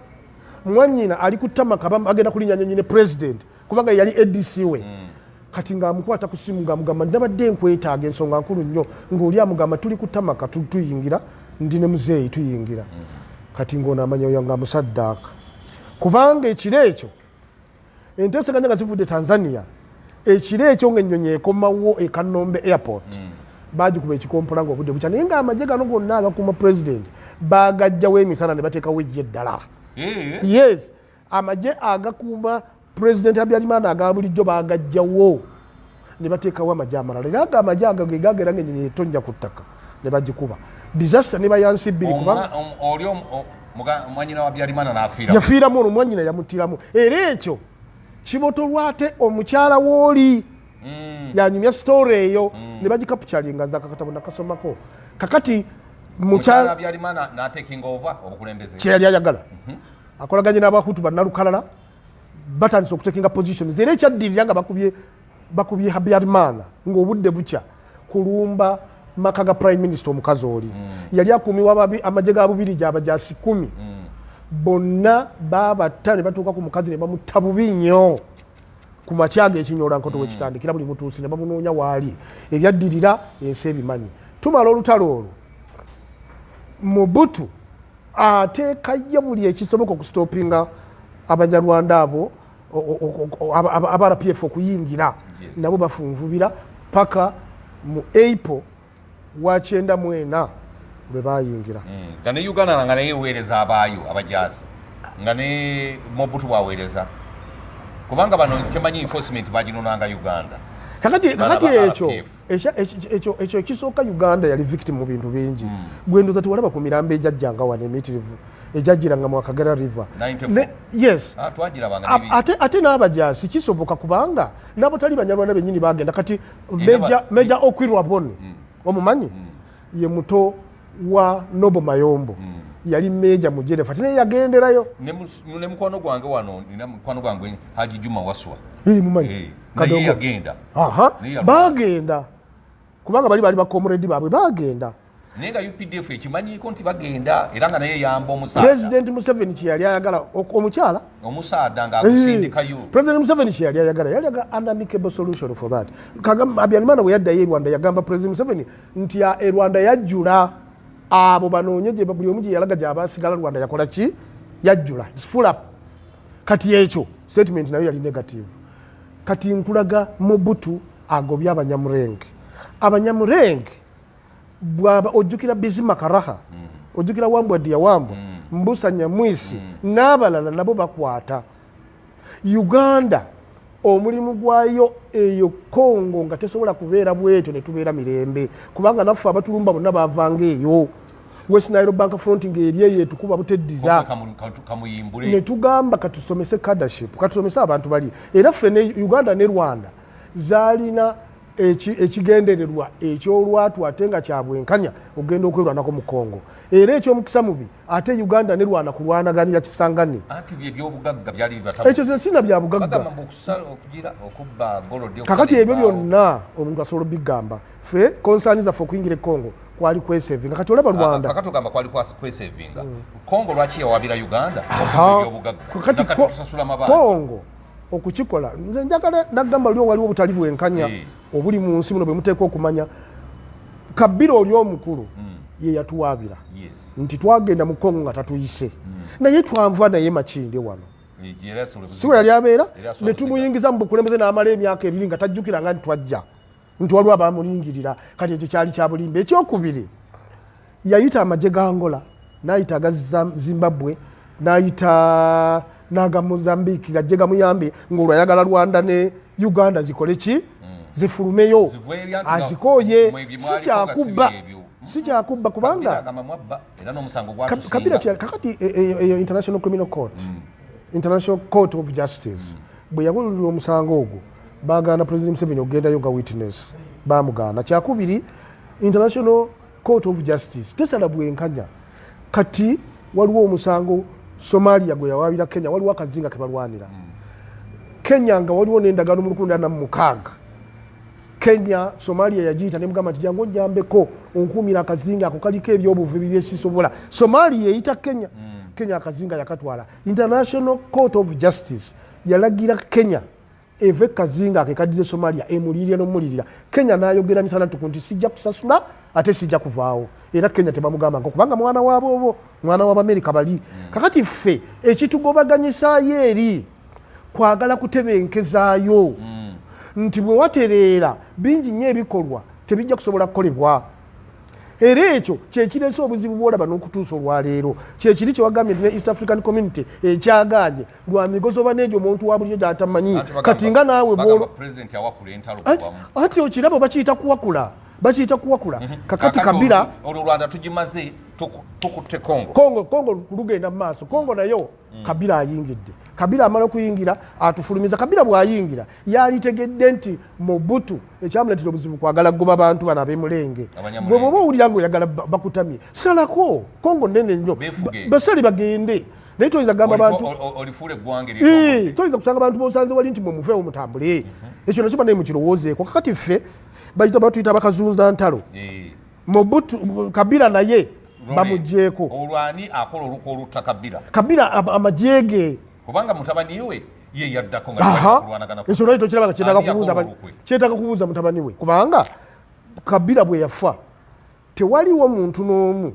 Mwannyina ali ku tarmac, agenda kulinnya nyonyi ne president, kubanga yali ADC we. Kati ng'amukwata ku simu ng'amugamba, nabadde nkwetaaga, ensonga nkulu nnyo. Ng'oli amugamba, tuli ku tarmac, tuyingira, ndi ne muzeeyi, tuyingira. Kati ng'ono amanya oyo nga musaddaaka, kubanga ekiro ekyo enteeseganya nga zivudde Tanzania, ekiro ekyo ng'ennyonyi ekomawo e Kanombe airport, bagikuba ekikompola ng'obudde bukya, naye ng'amagye gano gonna agakuuma president bagajjawo emisana ne bateekawo ejje eddala. Yes, amagye agakuuma President Habyarimana aga bulijjo bagajjawo ne bateekawo amagye amalala, era ago amagye ago ge gagera ng'ennyonyi etonnya ku ttaka ne bagikuba. Disaster ne bayansi bbiri, kubanga Oli mwanyina wa Habyarimana n'afiira. Yafiiramu olwo, mwanyina yamuttiramu. Era ekyo kibotolwa ate omukyala wooli yanyumya story eyo ne bagicapturinga. Nze akakatabo nakasomako. Kakati mukyala mukyala Habyarimana n'atakinga over obukulembeze. Kyeyali ayagala, akolaganye n'Abahutu bannalukalala, batandise okutakinga positions. Era ekyaddirira nga bakubye Habyarimana ng'obudde bukya, kulumba maka ga prime minister. Omukazi oli yali akuumiwa amagye ga Bubirigi, abajasi 10, bonna babatta ne batuuka ku mukazi ne bamutta bubi nnyo. Ku makya g'ekinyola nkoto wekitandikira, buli Mutuusi ne bamunoonya waali. Ebyaddirira ensi ebimanyi. Tumala olutalo olwo, Mobutu ateekayo buli ekisoboka okustopinga Abanyarwanda abo aba RPF okuyingira. Nabo bafunvubira paka mu April wa 94 lwe bayingira. Nga ne Uganda nga naye eweereza abaayo abajaasi, nga ne Mobutu bwaweereza, kubanga bano kyemanyi enforcement baginonanga Uganda. Kakati Bano aba ekyo RPF. Ekyo ekisooka, Uganda yali victim mu bintu bingi. Gwe ndoza tewalaba ku mirambo ejajjanga wano emitirivu ejajjiranga mu Akagera River. 94. Yes. Ah, twagirabanga n'ebingi. Ate n'abajaasi kisoboka, kubanga nabo tali Banyarwanda bennyini bagenda. Kati Meja Okwirwa Boni, omumanyi, ye muto wa Noble Mayombo, yali meja mu jerefa, ate naye yagenderayo. Ne mukwano gwange wano, nina mukwano gwange Haji Juma Waswa. Eh, mumanyi. Eh, Kadogo. naye yagenda. Aha. Naye yalwana. Bagenda kubanga bali bacomrade baabwe bagenda. Naye nga UPDF ekimanyiiko nti bagenda, era nga naye yamba omusaada. President Museveni kyeyali ayagala omukyala omusaada ng'agusindikayo. President Museveni kyeyali ayagala, yali ayagala an amicable solution for that. Habyarimana bwe yaddayo e Rwanda, yagamba President Museveni nti e Rwanda yajjula, abo banoonye gye buli omu gye yalaga gyaba asigala. Rwanda yakola ki? Yajjula. It's full up. Kati ekyo statement nayo yali negative. Kati nkulaga Mobutu agobye Abanyamurenge. Abanyamurenge bwaba ojjukira Bizima Karaha, ojjukira Wambwa Diyawambwa, Mbusa Nyamwisi n'abalala, nabo bakwata Uganda. Omulimu gwayo eyo Congo nga tesobola kubeera bwetyo netubeera mirembe, kubanga naffe abatulumba bonna bavanga eyo. West Nile Bank Front ng'eri eyo etukuba buteddiza. Kamuyimbule. Netugamba katusomese cadreship, katusomese abantu bali. Era ffe ne Uganda ne Rwanda zaalina ekigendererwa ekyolwatu ate nga kyabwenkanya okugenda okwerwanako mu Congo. Era ekyomukisa mubi ate Uganda ne Rwanda kulwanaganira Kisangani. Anti bye byobugagga byali bibatamu. Ekyo sina bya bugagga. Bagamba mbu okugira okubba gold. Kakati ebyo byonna omuntu asobola obigamba. Ffe concern zaffe okuyingira e Congo kwali kwesevinga. Kati olaba Rwanda. Kakati ogamba kwali kwesevinga. Congo lwaki yawabira Uganda okubba ebyobugagga? Kakati Nakati tusasula mabanja. Congo okukikola, nze njagala nagamba lyo waliwo obutali bwenkanya obuli mu nsi muno bwe muteeka okumanya. Kabira oli omukulu ye yatuwaabira nti twagenda mu Congo nga tatuyise, naye twanva naye Makindye wano. Era asula si we yali abeera. Era asula ne tumuyingiza mu bukulembeze n'amala emyaka 2 nga tajjukiranga nti twajja, nti waliwo abamulingirira. Kati ekyo kyali kya bulimba. Ekyokubiri, yayita amagye ga Angola, n'ayita aga Zimbabwe, n'ayita n'aga Mozambique gajje gamuyambe, ng'olwo ayagala Rwanda ne Uganda zikole ki? Zifulumeyo. Ziveeyo anti azikooye. Mwe bye Si mwaliko nga si kyakubba. byebyo. Si kyakubba kubanga Kabila agamba mwabba era n'omusango gwatusinga. Kabila kakati eyo International Criminal Court, International Court of Justice, bwe yawulira omusango ogwo, bagaana President Museveni okugendayo nga witness, bamugaana. Kyakubiri, International Court of Justice tesala bwenkanya. Kati waliwo omusango Somalia gwe yawaabira Kenya, waliwo akazinga ke balwanira. Kenya nga waliwo n'endagaano mu 1946, Kenya Somalia yagiyita nemugamba nti jangu onyambeko onkuumira akazinga ako, kaliko ebyobuvubi byesisobola. Somalia eyita Kenya. Kenya akazinga yakatwala. International Court of Justice yalagira Kenya eve kazinga akekaddize Somalia, emulirire nomulirira. Kenya nayogera misana tuku nti sijja kusasula ate sijja kuvaawo. Era Kenya tebamugambako kubanga mwana waboobo, mwana w'Abamerika bali. Kakati ffe ekitugobaganyisaayo eri kwagala kutebenkezaayo nti bwe watereera bingi nnyo ebikolwa tebijja kusobola kukolebwa. Era ekyo kyekireese obuzibu bwolaba n'okutuusa olwaleero. Kyekiri kyewagambye nti ne East African Community ekyaganye lwa migozoba n'egyo omuntu wa bulijjo gyatamanyi. Anti Kati nga naawe bagamba bw'olo president awakula entalo anti, kuwamu. Anti okiraba bakiyita kuwakula, bakiyita kuwakula. Kakati Kabila olwo Rwanda tugimaze, tukutte Congo. Congo lugenda mu maaso. Congo nayo Kabila ayingidde. Kabila amala okuyingira atufulumiza. Kabila bw'ayingira yalitegedde nti Mobutu ekyamuleetera obuzibu kwagala kugoba bantu bano ab'emulenge. Abanyamulenge. Gwe bw'oba owulira ng'oyagala bakutamye, salako. Congo nene nnyo. Beefuge. Basale bagende, naye toyinza kugamba bantu Olifuula eggwanga toyinza kusanga bantu bosanze wali nti mwe mufeewo mutambule. Ekyo nakyo banaye mukirowoozeeko. Kakati ffe batuyita bakazunza ntalo. Mobutu, Kabila naye bamugyeko. Olwani akola olukwe olutta Kabila? Kabila amagye ge. Kubanga mutabani we ye yaddako nga kulwanagana. Ekyo naye tokiraba nga kyetaaga Ani kubuuza yakola olukwe? Kyetaaga kubuuza mutabani we, kubanga Kabila bwe yafa tewaliwo muntu n'omu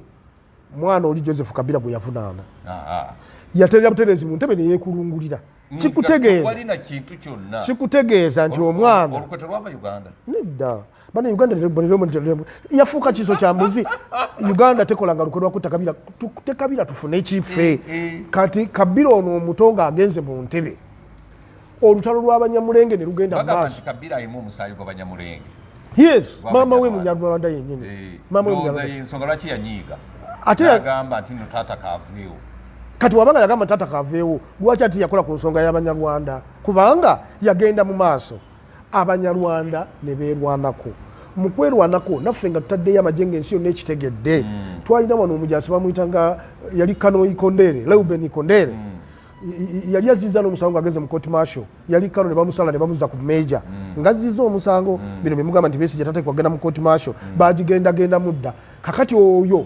mwana oli Joseph Kabila gwe yavunaana. Yaterera butereezi mu ntebe neyeekulungulira. Kikutegeeza Tewalina kintu kyonna. Kikutegeeza nti omwana Olukwe telwava Uganda. Nedda bana, Uganda yafuuka kiso kya mbuzi. Uganda tekolanga lukwe lwakutta Kabila. Tukutte Kabila tufune ekife. Kati Kabila ono omuto ng'agenze mu ntebe, olutalo lw'Abanyamulenge ne lugenda mu Bagamba maaso. nti Kabila alimu omusaayi gw'Abanyamulenge. Yes, maama we Gw'Abanyarwanda. Munyarwanda yennyini. Maama we Ndowooza Munyarwanda. y'ensonga lwaki yanyiiga Ate n'agamba nti nno taata kaaveewo. Kati wabanga yagamba taata kaveewo, lwaki ate yakola ku nsonga y'Abanyarwanda? Kubanga yagenda mu maaso, Abanyarwanda ne beerwanako. Mu kwerwanako naffe nga tutaddeyo amagye ng'ensi yonna ekitegedde. Twalina wano omujasi bamuyita nga yali Kano Ikondere, Reuben Ikondere. Yali azizza n'omusango ng'agenze mu court martial, yali kano ne bamusala ne bamuzza ku major ng'azizza omusango. Bino bemugamba nti Besigye tateekwa kugenda mu court martial, bagigendagenda mudda. Kakati oyo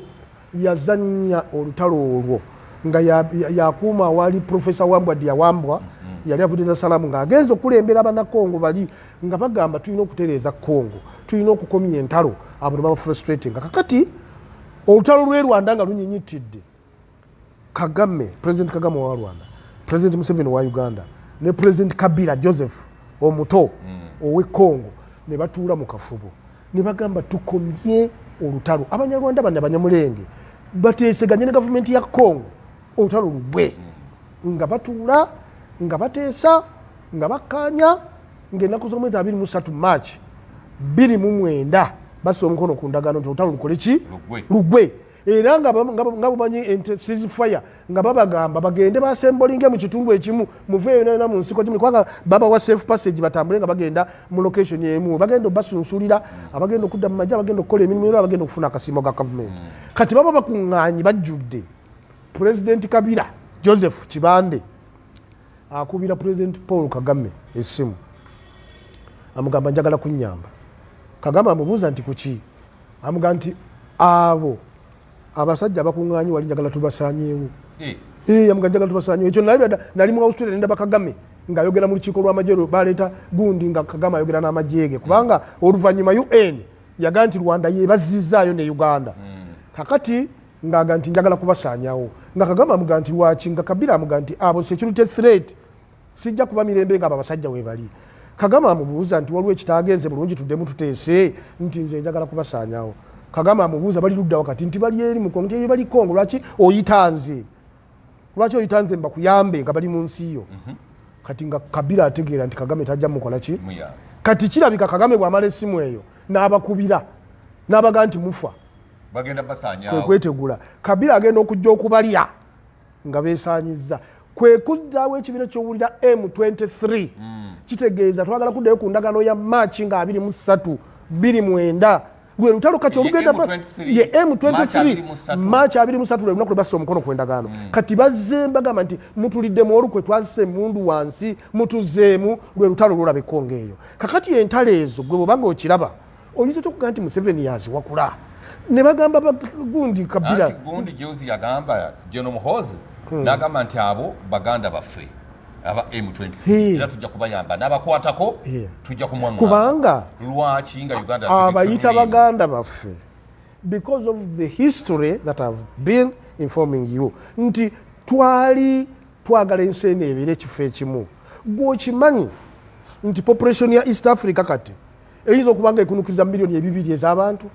yazannya olutalo olwo nga yakuuma awaali Profesa Wambwa Dyawambwa. Yali avudde Nasalamu ng'agenza okulembera Abanakongo bali nga bagamba tulina okutereeza Congo, tulina okukomya entalo. Abo ne baba frustrating. Kakati olutalo lw'e Rwanda nga lunyinyitidde, Kagame, President Kagame wa Rwanda, President Museveni wa Uganda ne President Kabila Joseph omuto owe Congo ne batuula mu kafubo ne bagamba tukomye olutalo. Abanyarwanda bano Abanyamulenge bateeseganye ne gavumenti ya Congo, olutalo lugwe. Nga batuula nga bateesa nga bakkaanya ng'ennaku z'omwezi 23 March 2009 bassa omukono ku ndagaano nti olutalo lukole ki? Lugwe. Lugwe. Era nga bumanyi ceasefire, nga babagamba bagende basembolinge mu kitundu ekimu, muveeyo nayona mu nsiko gimuli, kubanga babawa safe passage batambule nga bagenda mu location emu, bagenda obasunsulira, abagenda okudda mu magye, abagenda okukola emirimu era abagenda okufuna akasiimo ga gavumenti. Kati baba bakuŋŋaanyi bajjudde. President Kabila Joseph Kibande akubira President Paul Kagame essimu, amugamba njagala kunyamba. Kagame amubuuza nti kuki? Amugamba nti abo abasajja abakuŋŋaanyi wali njagala tubasaanyeewo. Amugamba njagala tubasaanyeewo. Ekyo nali mu Australia nendaba Kagame ng'ayogera mu lukiiko lw'amagye, baleeta gundi nga Kagame ayogera n'amagye ge, kubanga oluvannyuma UN yagaa nti Rwanda yebazizzaayo ne Uganda. Kakati ng'aga nti njagala kubasaanyawo, nga Kagame amuga nti lwaki? Nga Kabila amuga nti abo security threat, sijja kuba mirembe nga abo abasajja webali. Kagame amubuuza nti waliwo ekitagenze bulungi, tuddemu tuteese? Nti nze njagala kubasaanyawo. Kagame amubuuza bali ludda wakati? Nti bali eri mu Kongo. Nti eyo bali Kongo, lwaki oyita nze? Lwaki oyita nze mbakuyambe nga bali mu nsi yo? Kati nga Kabila ategeera nti Kagame tajja mukola ki. Kati kirabika Kagame bw'amala essimu eyo n'abakubira n'abaga nti mufa. Bagenda basaanyaawo. Kwe kwetegula. Kabila agenda okujja okubalya nga beesaanyizza, kwe kuzzaawo ekibiina kyowulira M23. Kitegeeza twagala kuddayo ku ndagaano ya March nga 23 29, lwe lutalo kati olugenda M23, ye M23. March 23. March 23 lwe lunaku lwe bassa omukono ku ndagaano. Kati bazze bagamba nti mutuliddemu olukwe, twazise emundu wansi, mutuzeemu. Lwe lutalo lwolaba ekkongo eyo. Kakati entalo ezo gwe bwobanga okiraba, oyinza otya okugaa nti Museveni yaziwakula? Ne bagamba gundi Kabila. Anti gundi juzi yagamba General Muhoozi n'agamba nti abo baganda baffe aba M23 era tujja kubayamba n'abakwatako tujja kumwaŋŋanga. Kubanga lwaki nga Uganda abayita tetuliimu? Baganda baffe because of the history that I've been informing you nti twali twagala ensi eno ebeere ekifo ekimu. Gweokimanyi nti population ya East Africa kati eyinza okuba nga ekunukiriza 2 miliyoni ez'abantu.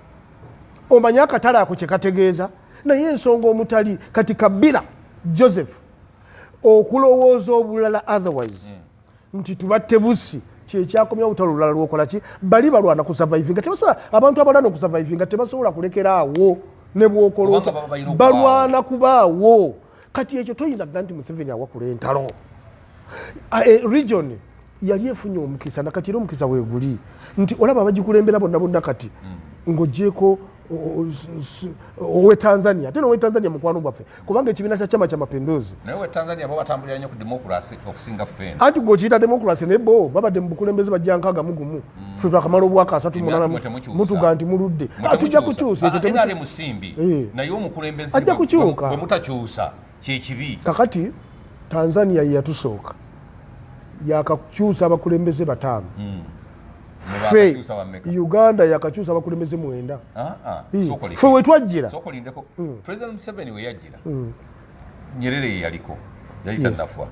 Omanyi akatale ako kyekategeeza? Naye ensonga omutali kati Kabila Joseph okulowooza obulala otherwise nti tubatte busi, kyekyakomya olutalo olulala lwokola ki? Bali balwana kusurvivinga, tebasobola. Abantu abalwana okusurvivinga tebasobola kulekeraawo ne bwokola Kubanga otya. baba balina okubaawo. Balwana kubaawo. Kati ekyo toyinza kuga nti Museveni awakula entalo. Region yali efunye omukisa, nakati era omukisa weeguli nti olaba abagikulembera bonna bonna kati ng'ogyeko owe Tanzania, ate nowe Tanzania mukwano gwaffe, kubanga ekibiina kya Chama cha Mapinduzi. Naye we Tanzania bo batambulira nnyo ku democracy okusinga ffe eno. Anti gwe okiyita democracy, naye bo babadde mu bukulembeze bajja 61, ffe twakamala obwaka 38. Emyaka mwe temukyusa. Mutuga nti muludde. Mwe Tujja temukyusa. kukyusa ekyo. Ah, NRM simbi naye omukulembeze Ajja kukyuka. bwe mutakyusa kyekibi. Kakati Tanzania ye yatusooka, yakakyusa abakulembeze bataano. Ffe Bakakyusa bameka? Uganda yakakyusa abakulembeze mwenda. Ah, ah, sooka olinde. Ffe wetwajjira. Sooka olindeko. President Museveni we yajjira, Nyerere ye yaliko, yali tannafa.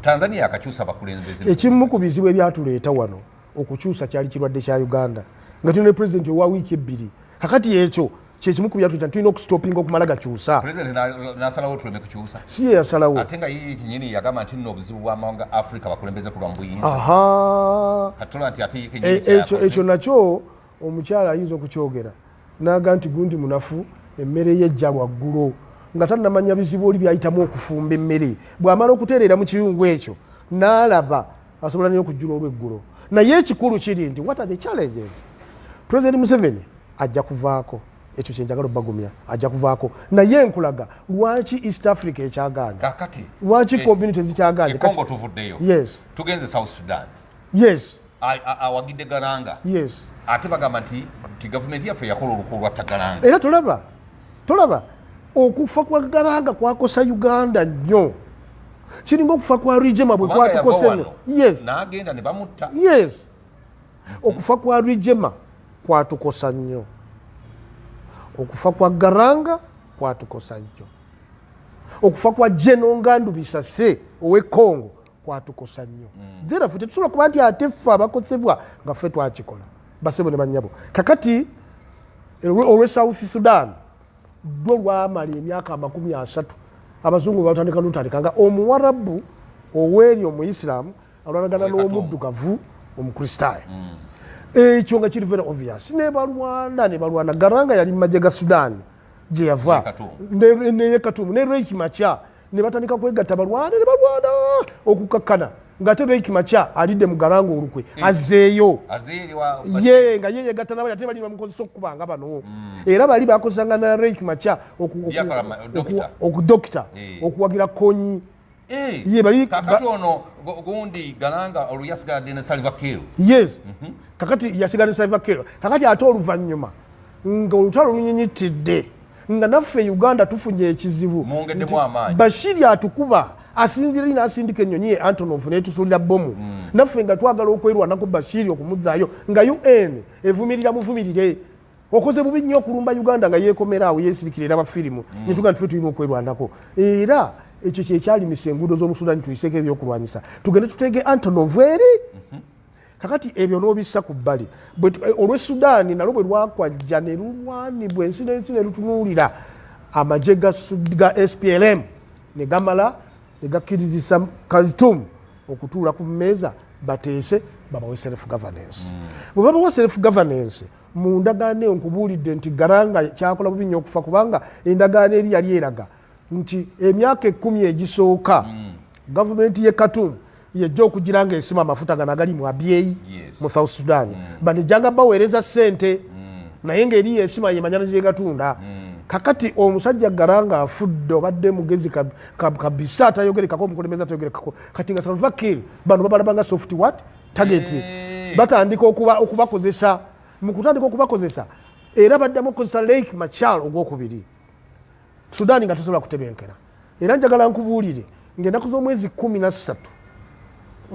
Tanzania yakakyusa abakulembeze. Ekimu ku bizibu ebyatuleeta wano okukyusa kyali kirwadde kya Uganda, nga tulina ne pulezidenti owa wiiki 2. Kakati ekyo kyekimu ku byatuleeta, tulina okustopinga okumala gakyusa. President n'asalawo tuleme kukyusa. Si ye yasalawo. Ate nga ye kenyini yagamba nti nno obuzibu bw'amawanga Africa bakulembeze kulwa mu buyinza. Katula nti ate ye kenyini Ekyo kyeyakoze. Ekyo nakyo omukyala ayinza okukyogera naga nti gundi munafu, emmere ye ejja lwaggulo, nga tannamanya bizibu oli byayitamu okufumba emmere. Bw'amala okutereera mu kiyungu ekyo n'alaba asobola naye okujjula olweggulo. Naye ekikulu kiri nti what are the challenges? President Museveni ajja kuvaako. Ekyo kyenjagala obagumya, ajja kuvaako. Naye nkulaga lwaki East Africa ekyaganya. Kakati lwaki community zikyaganye. Congo tuvuddeyo. Yes. Tugenze South Sudan. Yes. Awagidde Garang. Yes. Ate bagamba nti gavumenti yaffe yakola olukwe olwatta Garang. Era tolaba okufa kwa Garang kwakosa Uganda nnyo. Kiringa okufa kwa Rwigyema bwe kwatukose nnyo. Yes. N'agenda ne bamutta. Yes, okufa kwa Rwigyema kwatukosa nnyo, okufa kwa Garang kwatukosa nnyo, okufa kwa General Ngandu Bisase owe Congo kwatukosa nnyo. Therefore tetusobola kuba nti ate ffe abakosebwa nga ffe twakikola. Basebo ne bannyabo, kakati olwe South Sudan lwo lwamala emyaka 30. Abazungu batandika lutandika nga Omuwarabu oweeri Omuisiramu alwanagana n'omuddugavu Omukristaayo. Ekyo nga kiri very obvious. Ne balwana, ne balwana. Garang yali mu magye ga Sudan gye yava neye Khartoum ne Riek Machar, ne batandika kwegatta balwane, ne balwana okukakkana ng'ate Riek Machar alidde mu Garang olukwe, azzeeyo. Ye nga ye yegatta nabali, ate bali bamukozesa okukubanga bano. Era bali bakozesanga na Riek Machar okudokita okuwagira Kony. Ye bali kakati ono gundi Garang olwo yasigadde ne Salva Kiir. Yes. Kakati yasigala ne Salva Kiir. Kakati ate oluvannyuma nga olutalo lunyinyitidde, nga naffe Uganda tufunye ekizibu, Bashiri atukuba, asinzira eri n'asindika ennyonyi ye Antonov netusuulira bomu. Naffe nga twagala okwerwanako Bashiri okumuzaayo, nga UN evumirira, muvumirire, okoze bubi nnyo okulumba Uganda, nga yeekomera awo yeesirikira era bafirimu. Netuga nti ffe tulina okwerwanako, era ekyo kyekyalimisa enguudo z'omu Sudan, tuyiseeko ebyokulwanyisa, tugende tutege Antonov eri. Kakati ebyo n'obissa ku bbali. Olw'e Sudaani nalwo bwe lwakwajja ne lulwanibwa ensi n'ensi ne lutunuulira amagye ga SPLM, ne gamala ne gakkirizisa Khartoum okutuula ku mmeeza bateese babawe self governance. Bwe babawa self governance mu ndagaano eyo, nkubuulidde nti Garang kyakola bubi nnyo okufa, kubanga endagaano eri yali eraga nti emyaka 10 egisooka gavumenti ye Khartoum yejja okugira nga esima amafuta gano agali mu Abyei mu South Sudan. Banejjanga baweereza ssente, naye ngaeri yesima yemanyana gyegatunda. Kakati omusajja Garang afudde, obadde mugezi kabisa, atayogerekako, omukulembeze atayogerekako. Kati nga Salva Kiir bano babalaba nga soft what target. Batandika okubakozesa. Mu kutandika okubakozesa era baddamu okukozesa Riek Machar ogwokubiri. Sudaani nga tesobola kutebenkera. Era njagala nkubuulire ngaenaku z'omwezi 13,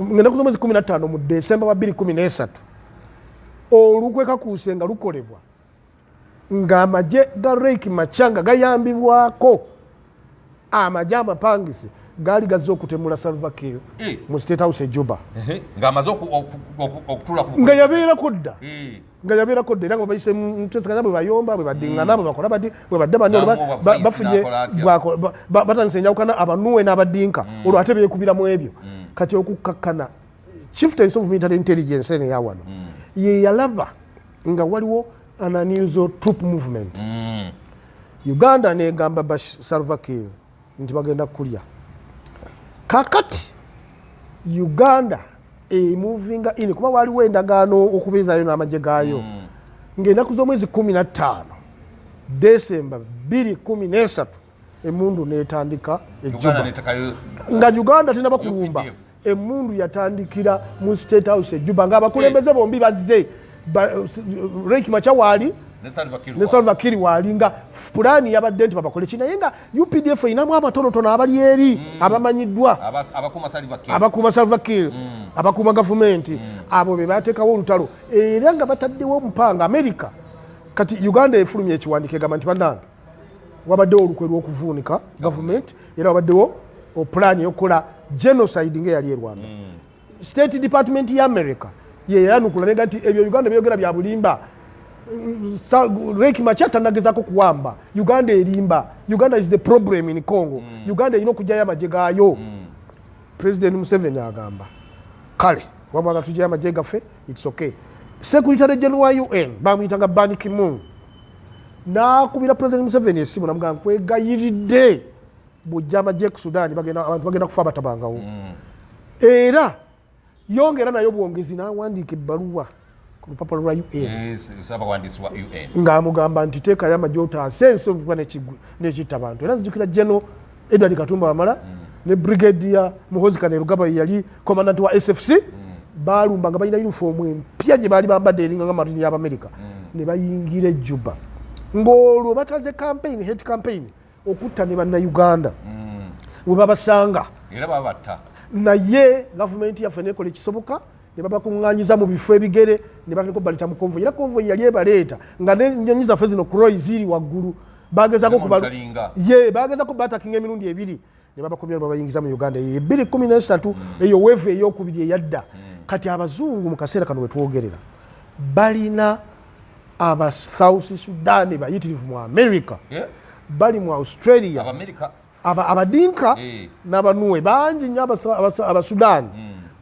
ngaenaku z'omwezi 15 mu Desemba wa 213, olukwe kakuuse nga lukolebwa ng'amagye ga Riek Machar nga gayambibwako amagye amapangisi gaali gazze okutemula Salva Kiir mu State House e Juba. Ng'amaze okutula ku nga yabeerako dda. Nga yabeerako dda, era nga babayise mutesekanya, bwe bayomba, bwe baddiŋŋana, bwe bakola bati, bwe badde bani, olwo N'amuwa vice, bafunye n'akola atya? batandise enjawukana, Abanuwe n'Abadinka, olwo ate beekubira mu ebyo. Kati okukkakkana Chieftaincy of Military Intelligence eno eyawano ye yalaba nga waliwo an unusual troop movement. Uganda negamba Salva Kiir nti bagenda kulya. Kakati Uganda emovinga in, kuba waliwo endagaano okubeezayo n'amagye gaayo. Ng'ennaku z'omwezi 15 Desemba 213, emundu netandika Uganda e Juba. Netekayo Nga Uganda tenaba kulumba. UPDF. Emundu yatandikira mu State House e Juba ng'abakulembeze bombi bazze. Riek Machar waali ne Salva Kiir ne Salva Kiir waali, nga pulaani yabadde nti babakole ki, naye nga UPDF erinamu abatonotono abali eri abamanyiddwa. Abakuuma Salva Kiir. Abakuuma Salva Kiir, abakuuma gavumenti, abo be bateekawo olutalo, era nga bataddewo omupanga America. Kati Uganda efulumya ekiwandiiko egamba nti bannange, wabaddewo olukwe lw'okuvuunika gavumenti, era wabaddewo pulaani eyokukola genocide ngaeyali e Rwanda. State Department ya America yeyanukula nega nti ebyo Uganda byogera bya bulimba. Riek Machar tanagezako kuwamba Uganda, erimba. Uganda is the problem in Congo. Uganda erina okugyayo amagye gaayo. President Museveni agamba kale wamwaga tugyayo amagye gaffe, it's okay. Secretary General wa UN bamuyitanga Ban Ki-moon nakubira President Museveni esimu namugamba, nkwegayiridde, bwojja amagye ku Sudan bagenda, abantu bagenda kufa batabangawo. Era yongera nayo bwongezi nawandiika ebbaluwa. Ku lupapula lwa UN. Yes, ssabawandiisi wa UN. Ng'amugamba nti teekayo amagye otaase ensi okuba n'ekitta abantu. Era nzijukira General Edward Katumba Wamala ne Brigadier Muhoozi Kainerugaba, ye yali commandant wa SFC, baalumba nga balina uniform empya gye baali bambadde eringa nga marine y'Abamerika, ne bayingira ejjuba ng'olwo bataze campaign, hate campaign, okutta ne Bannayuganda we babasanga. Era babatta. Naye gavumenti yaffe nekola ekisoboka ne babakuŋŋanyiza mu bifo ebigere ne batandika obaleta mu convoy. Era convoy yali ebaleeta nga n'ennyonyi zaffe zino Croy ziri waggulu, bagezako Zimotolinga. Ye bagezako batakinga emirundi ebiri ne babakomya ne babayingiza mu Uganda. Eyo 2013, eyo wave eyokubiri eyadda. Kati abazungu mu kaseera kano wetwogerera balina aba South Sudan bayitirivu mu America, bali mu Australia. Abamerika? Abadinka n'abanuwe bangi nnyo. Abasudaani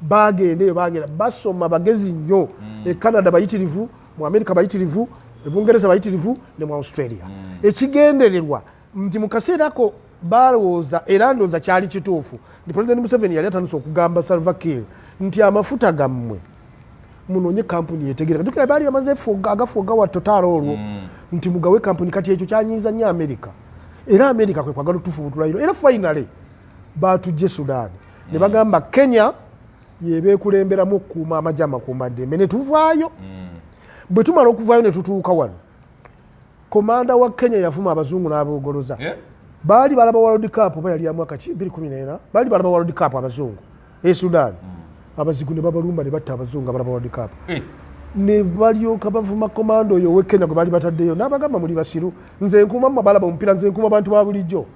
bagenda eyo, bagenda basoma, bagezi nnyo. E Canada bayitirivu, mu America bayitirivu, e Bungereza bayitirivu ne mu Australia. Ekigendererwa nti mu kaseera ako balowooza, era ndowooza kyali kituufu, nti President Museveni yali atandise okugamba Salva Kiir nti amafuta gammwe munoonye kampuni yetegereka. Jukira baali bamaze agafuuga wa Total olwo, nti mugawe kampuni. Kati ekyo kyanyiiza nnyo America, era America kwe kwagala otufubutulayiro. Era finally batujje Sudan ne bagamba Kenya yeba ekulemberamu okukuuma amagye amakuumaddembe, ne tuvaayo. Bwe tumala okuvaayo ne tutuuka wano, komanda wa Kenya yavuma abazungu n'aboogoloza. Baali balaba World Cup, oba yali ya mwaka ki, 2014, baali balaba World Cup abazungu e Sudan. Abazigu ne babalumba ne batta abazungu abalaba World Cup. Ne balyoka bavuma komanda oyo owe Kenya gwe baali bataddeyo, n'abagamba, "Muli basiru, nze nkuuma mmwe balaba omupiira, nze nkuuma abantu ba bulijjo."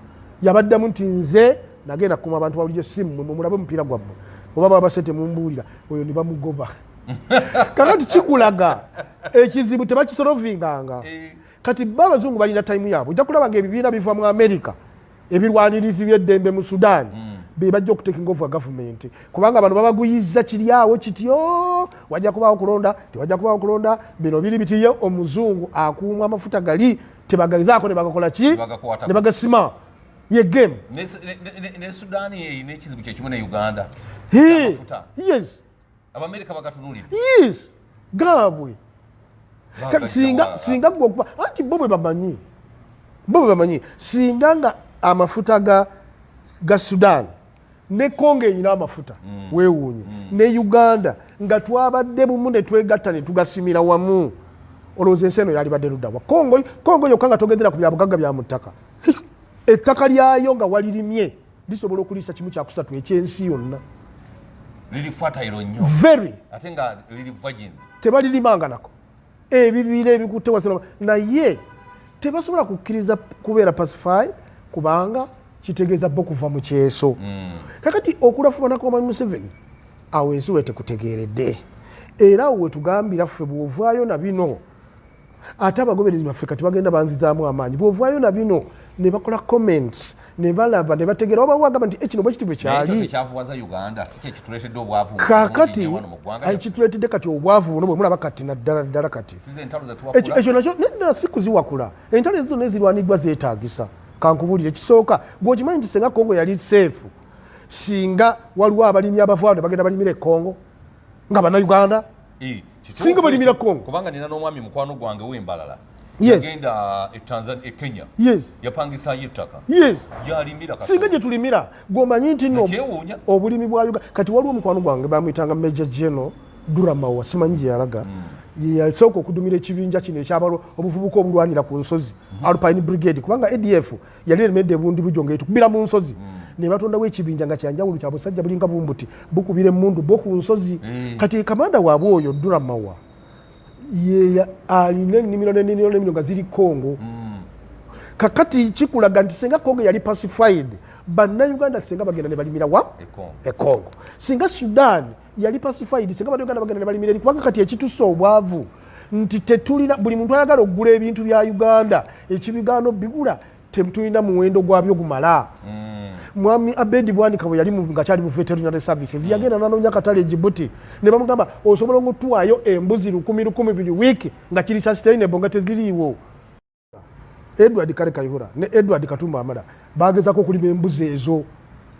Yabaddamu nti, "Nze nagenda kukuuma abantu ba bulijjo, si mmwe, mwe mulabe omupiira gwammwe, oba babase temumbuulira." Oyo ne bamugoba. Kakati kikulaga ekizibu tebakisolvinganga. Kati bo abazungu balina time yaabwe. Ojja kulaba nga ebibiina biva mu America ebirwanirizi by'eddembe mu Sudan be bajja okutakinga over gavumenti, kubanga bano babaguyiza kiri awo kityo, wajja kubaawo kulonda, tewajja kubaawo kulonda, bino biri bitiye. Omuzungu akuuma amafuta gali tebagazaako ne bagakola ki? Ne bagakwatako. Ne bagasima. Ye game. Ne Sudaani erina ekizibu kyekimu ne Uganda. Amafuta. Yes. Abamerika bagatunulidde. Yes, gaabwe. Kati singa gwe okuba anti bo bwe bamanyi singa nga amafuta ga Sudan ne Congo erina amafuta, weewuunye ne Uganda nga twabadde bumu ne twegatta ne tugasimira wamu, olowooza ensi eno yalibadde luddawa? Congo yokka nga togendera ku byabugagga bya mu ttaka, ettaka lyayo nga walirimye lisobola okuliisa kimu kyakusatu ekyensi yonna. Liri fertile nnyo. Very. Ate nga liri virgin. Tebalirimanga nako ebibira ebikutte wansi, naye tebasobola kukkiriza kubeera pacified kubanga kitegeeza bo kuva mu kyeso. Kakati okulafubana kwa Museveni awo ensi wetekutegeeredde, era awo wetugambira ffe bw'ovaayo na bino, ate abagoberezi baffe kati bagenda banzizaamu amaanyi, bw'ovaayo na bino ne bakola comments ne balaba ne bategeera, wabawo agamba nti ekino bwe kiti bwe Naye ekyo kyali. Tekyavuwaza Uganda? Si kyekituleetedde obwavu Kakati wano mu ggwanga? Ekituleetedde kati obwavu buno bwe mulaba kati naddala ddala kati. Size entalo Ekyo zetuwakula. Ekyo nakyo nedda, si kuziwakula. Entalo ezo zonna ezirwaniddwa zeetaagisa. Kankubuulire, ekisooka gweokimanyi nti senga Kongo yali safe, singa waliwo abalimi abavaawo ne bagenda balimira e Kongo nga Bannayuganda. Kituufu Singa balimira ekyo, Congo. Kubanga nina n'omwami mukwano gwange w'embalala yagenda e Tanzania, e Kenya, yapangisayo ettaka gyalimira. Singa gye tulimira, gwomanyi nti nno Nakyewuunya. Obulimi bwa Uganda kati waliwo omukwano gwange bamwyitanga Major General Duramawa, simanyi gye yalaga. Ye yasooka okudumira ekibinja kino ekyabalo obuvubuka obulwanira ku nsozi, Alpine Brigade, kubanga ADF yali eremedde ebundi bujo ngaetukubira mu nsozi, ne batondawo ekibinja nga kyanjawulo kya busajja bulinga bumbuti bukubira emundu bo ku nsozi. Kati kamanda waabwe oyo Duramawa ye alina ennimiro n'ennimiro n'ennimiro nga ziri Congo. Kakati kikulaga nti singa Congo yali pacified, Bannayuganda singa bagenda ne balimira wa? E Congo. E Congo. Singa Sudan yali pacified, singa Bannayuganda bagenda ne balimira eri, kubanga kati ekitusa obwavu nti tetulina, buli muntu ayagala okugula ebintu bya Uganda ekibigaano bigula, tetulina muwendo gwabyo gumala. Mwami Abedi Bwanika bwe yali nga kyali mu veterinary services, yagenda nanoonya katale e Jibuti ne bamugamba, "Osobola okutuwaayo embuzi lukumi lukumi buli wiiki nga kiri sustainable?" Nga teziriiwo. Edward Kale Kayihura ne Edward Katumba Amala bagezako okulima embuzi ezo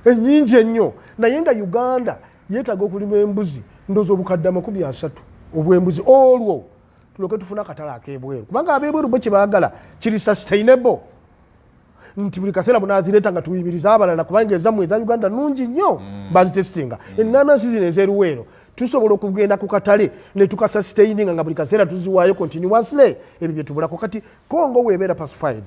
enyingi ennyo, naye nga Uganda yeetaaga okulima embuzi ndooza obukadde 30. Obwembuzi olwo tuloke tufune akatale ak'ebweru, kubanga ab'ebweru bo kyebaagala kiri sustainable, nti buli kaseera munazireeta nga tuyimiriza abalala, kubanga ezammwe eza Uganda nungi nnyo, bazitestinga. Enanasi zino ez'eruweero tusobola okugenda ku katale ne tukasustaininga nga buli kaseera tuziwaayo continuously. Ebyo byetubulako kati. Congo weebeera pacified,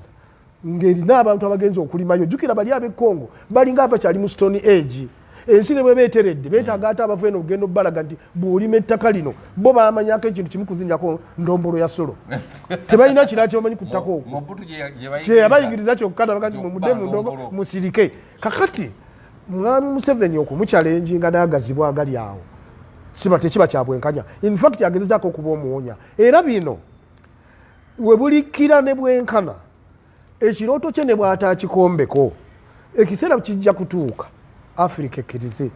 ng'erina abantu abagenzi okulimayo. Jjukira bali ab'e Congo balinga abakyali mu Stone Age. Ensi ne bweba eteredde, beetaaga ate abava eno okugenda obbalaga nti bw'olima ettaka lino. Bo bamanyako ekintu kimu, kuzinirako ndombolo ya solo. Tebalina kirala kyebamanyi ku ttaka okwo. Mobutu gye kyeyabayigiriza kyokka, nabaga nti nti mumudde mu okuba ndongo, ndombolo. Musirike. Kakati mwami Museveni okumuchallenginga n'agazibwa agali awo siba tekiba kya bwenkanya. In fact, agezezaako okuba omuwonya, era bino we bulikkira ne bwenkana ekirooto kye ne bw'ataakikombeko, ekiseera kijja kutuuka Africa ekkirize.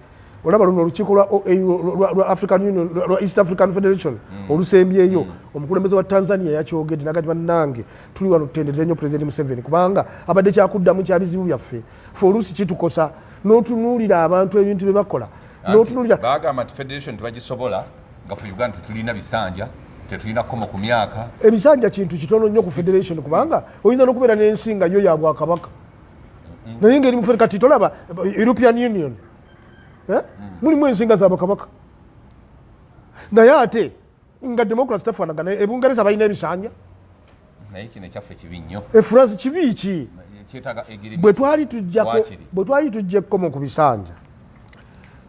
Olaba luno olukiiko lwa OAU, lwa African Union, lwa East African Federation olusembyeyo, omukulembeze wa Tanzania yakyogedde nagati, "Bannange, tuli wano tutendereze nnyo President Museveni, kubanga abadde kyakuddamu kya bizibu byaffe." Fe oluusi kitukosa n'otunuulira abantu ebintu bye bakola, n'otunuulira. Bagamba nti federation tebagisobola, nga fe Uganda tetulina bisanja, tetulina kkomo ku myaka. Ebisanja kintu kitono nnyo ku federation, kubanga oyinza n'okubeera n'ensi nga yo ya bwakabaka, naye ngeri mufe. Kati tolaba European Union, eh? Mulimu ensi nga zabakabaka, naye ate nga democracy tafaanagana. Ebungereza balina ebisanja. Naye kino ekyaffe kibi nnyo. Efrance kibi ki? Kyetaaga agreement. Bwe twali tujjako Waakiri. Bwe twali tujja ekkomo ku bisanja,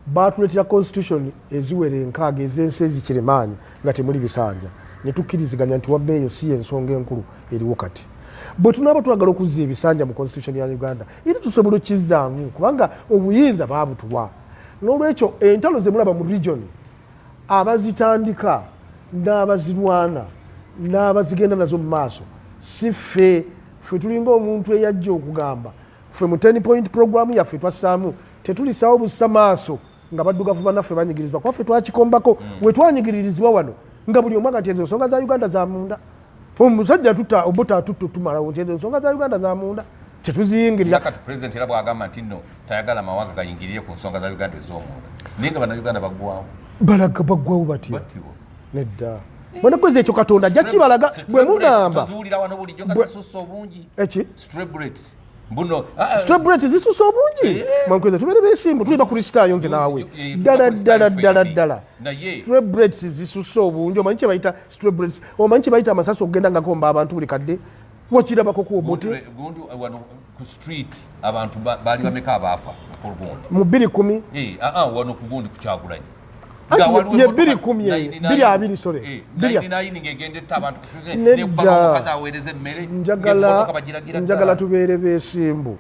batuleetera constitution eziwera 60 ez'ensi ezikiremaanyi nga temuli bisanja, ne tukkiriziganya nti wabba eyo si yensonga enkulu eriwo kati. Bwe tunaaba twagala okuzza ebisanja mu constitution ya Uganda, era tusobola okkizzaamu, kubanga obuyinza baabutuwa. N'olwekyo entalo ze mulaba mu region, abazitandika n'abazirwana n'abazigenda nazo mu maaso si ffe. Ffe tulinga omuntu eyajja okugamba ffe mu 10 point program yaffe twassaamu, tetulisaawo bussa maaso nga baddugavu bannaffe banyigirizibwa, kuba ffe twakikombako. We twanyigiririzibwa wano, nga buli omwaga nti ezo ensonga za Uganda za munda. Omusajja tuta obuta atutta tumalawo nti ezo ensonga za Uganda za munda, tetuziyingirira. Era kati president era bwagamba nti nno tayagala mawanga gayingirire ku nsonga za Uganda ez'omunda, naye nga Bannayuganda baggwawo. Balaga baggwawo batya? Battibwa. Nedda, bonakwezi ekyo Katonda ajja kibalaga bwe mugamba. Tuziwulira wano bulijjo nga zisusse obungi. Eki? Stray bullets mbuno. Stray bullets zisusse obungi, mwankweza tubeere besimbu, tuli bakristaayo nze naawe. Ddala ddala ddala ddala. Stray bullets zisusse obungi. Omanyi kye bayita stray bullets? Omanyi kye bayita amasasi okugenda nga gomba abantu buli kadde? Wakirabako ku Obote? Gundi wano ku street abantu baali bameka abaafa ku gundi? Mu 210. Wano ku gundi ku Kyagulanyi. Anti ye 210 eyo, 20, sorry. Nine ng'egenda etta abantu ku street. Nedda. Nekuba omukazi aweereza emmere, Njagala ng'emmotoka bagiragira njagala ddala. Tubeere beesimbu.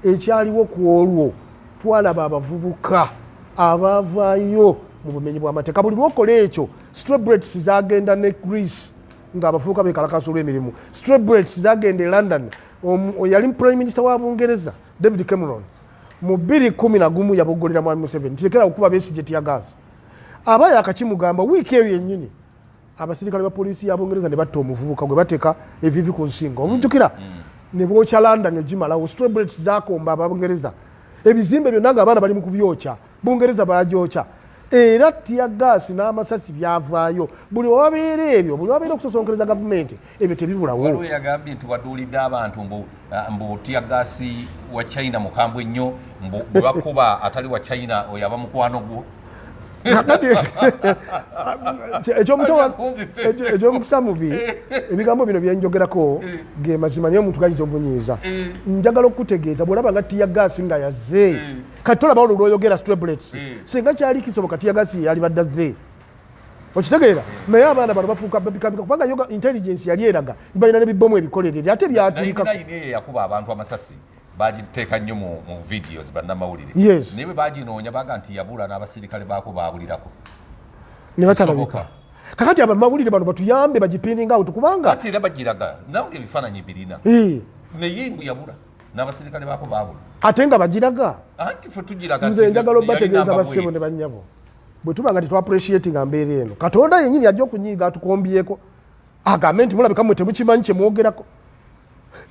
Ekyaliwo ku olwo, twalaba abavubuka abavaayo mu bumenyi bw'amateeka. Buli lwokola ekyo, stray bullets zagenda ne Greece ng'abavubuka bekalakasa olw'emirimu. Stray bullets zagenda e London. Yali prime minister wa Bungereza David Cameron mu 211 yabogolera mwami Museveni, tirekera okuba Besigye teargas. Aba yakakimugamba, wiiki eyo yennyini abasirikale ba poliisi ya Bungereza ne batta omuvubuka gwe bateeka evivi ku nsingo, omujjukira? Ne bookya London ogimalawo. Stray bullets zakomba Ababungereza, ebizimbe byonna nga abaana bali mu kubyokya. Bungereza bagyokya, era tear gas n'amasasi byavaayo. Buli wabeera ebyo, buli wabeera okusosonkereza gavumenti, ebyo tebibulawo. Waliwo yagambye nti waduulidde abantu mbu tear gas wa China mukambwe nnyo, mbu bwe bakuba atali wa China oyo aba mukwano gwo. Kakati ekyomukisa mubi, ebigambo bino byenjogerako ge mazima, naye omuntu gayinza omunyiiza. Njagala okukutegeeza, bwolaba nga tear gas nga yazze, kati tolaba olwo lwoyogera stray bullets, singa kyali kisoboka tear gas yali badde azze, okitegeera? Naye abaana bano bafuuka babikabika, kubanga yoga intelligence yali eraga balina nebibomu ebikolerere ate byatulikako. Nine eyo yakuba abantu amasasi bagiteeka nnyo mu videos bannamawulire. Naye bwe baginoonya, baga nti yabula, n'abasirikale baako baabulirako. Ne batalabika. Kisoboka. Kakati abamawulire bano batuyambe bagipinning out, kubanga Ati era bagiraga nange ebifaananyi birina. Naye mbu yabula, n'abasirikale baako baabula. Ate nga bagiraga. Anti fe tugiraga. Nze njagala obategeeza, bassebo ne bannyabo, bwe tuba nga tetwaappreciatinga nga mbeera eno, Katonda yennyini ajja okunyiiga atukombyeko, agambe nti mulabika mmwe temukimanyi kyemwogerako.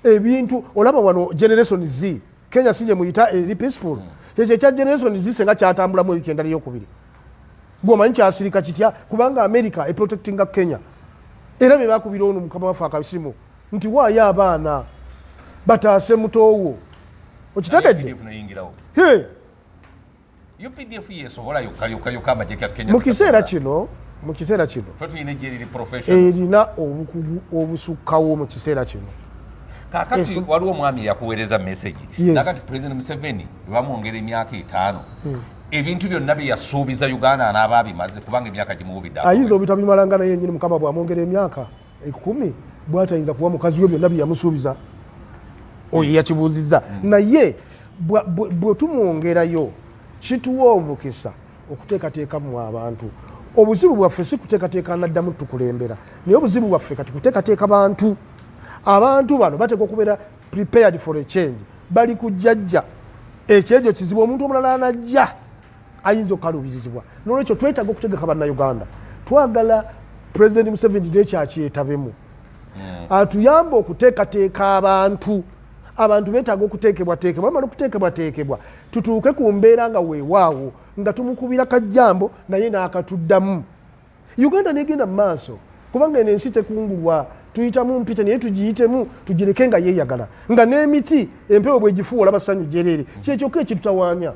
Ebintu olaba wano, Generation Z, Kenya si gye muyita eri peaceful, ekyo ekya Generation Z senga kyatambulamu ewiiki endala eyokubiri. Gwomanyi kyasirika kitya? Kubanga America eprotectinga Kenya, era be bakubira ono mukama waffe akasimu nti waayo abaana bataase mutoowo. Okitegedde? UPDF yesobola yokka yokka yokka amagye ga Kenya. Mu kiseera kino Ffe tulina ejje eriri professional. Erina obukugu obusukkawo mu kiseera kino. Kakati waliwo omwami eyakuweereza message. Yes. Nakati President Museveni bwe bamwongera emyaka 5, ebintu byonna bye yasuubiza Uganda anaaba abimaze, kubanga emyaka gimuwubidde. Ayinza obutabimalanga, naye yenyini Mukama bwamwongera emyaka 10, bwatayinza kuwa mukazi we byonna byeyamusuubiza. Oyo yakibuuzizza, naye bwe tumwongerayo kituwa omukisa okuteekateekamu abantu. Obuzibu bwaffe si kuteekateeka naddamu tukulembera, naye obuzibu bwaffe kati kuteekateeka bantu. Abantu bano bateekwa okubeera prepared for a change. Bali kujjajja ekyejo kizibu, omuntu omulala anajja ayinza okukaluubirizibwa. Nolwekyo twetaaga okutegeka Bannayuganda. Twagala President Museveni nekyakyetabemu, atuyambe okuteekateeka abantu. Abantu beetaaga okuteekebwateekebwa, bamala okuteekebwateekebwa tutuuke ku mbeera nga weewaawo nga tumukubira kajjambo naye n'akatuddamu, Uganda negenda mu maaso, kubanga eno ensi tekungulwa, tuyitamu mpite, naye tugiyitemu tugireke nga yeeyagala, nga n'emiti empewo bwegifuuwa olaba ssanyu jereere. Kyekyokka ekitutawaanya,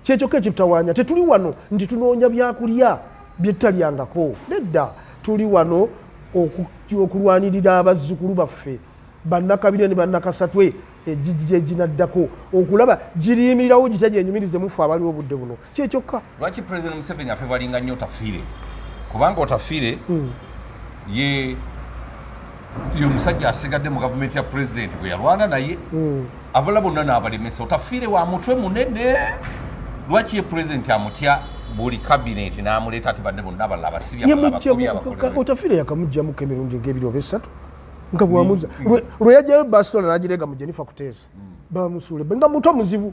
kyekyokka ekitutawaanya. Tetuli wano nti tunoonya byakulya bye tutalyangako, nedda. Tuli wano okulwanirira abazzukulu baffe, bannakabire ne bannakasatwe, egigi gyeginaddako okulaba giriyimirirawo gitya, gyenyumirize mufe abaliwo obudde buno. Kyekyokka. Lwaki President Museveni afevalinga nnyo Otafiire? Kubanga Otafiire ye ye omusajja asigadde mu gavumenti ya president gwe yalwana naye, abalala bonna n'abalemesa. Otafiire wa mutwe munene. Lwaki ye president amutya buli cabinet n'amuleeta, ati banne bonna abalala abasibye, abalala abakubye, abakolera? Otafiire yakamugjamuko emirundi ngaebiri oba esatu nga bwamuza. Lwe yajjayo basitola n'agirega mu Jennifer Kuteesa, bamusuula ebbali nga muto muzibu,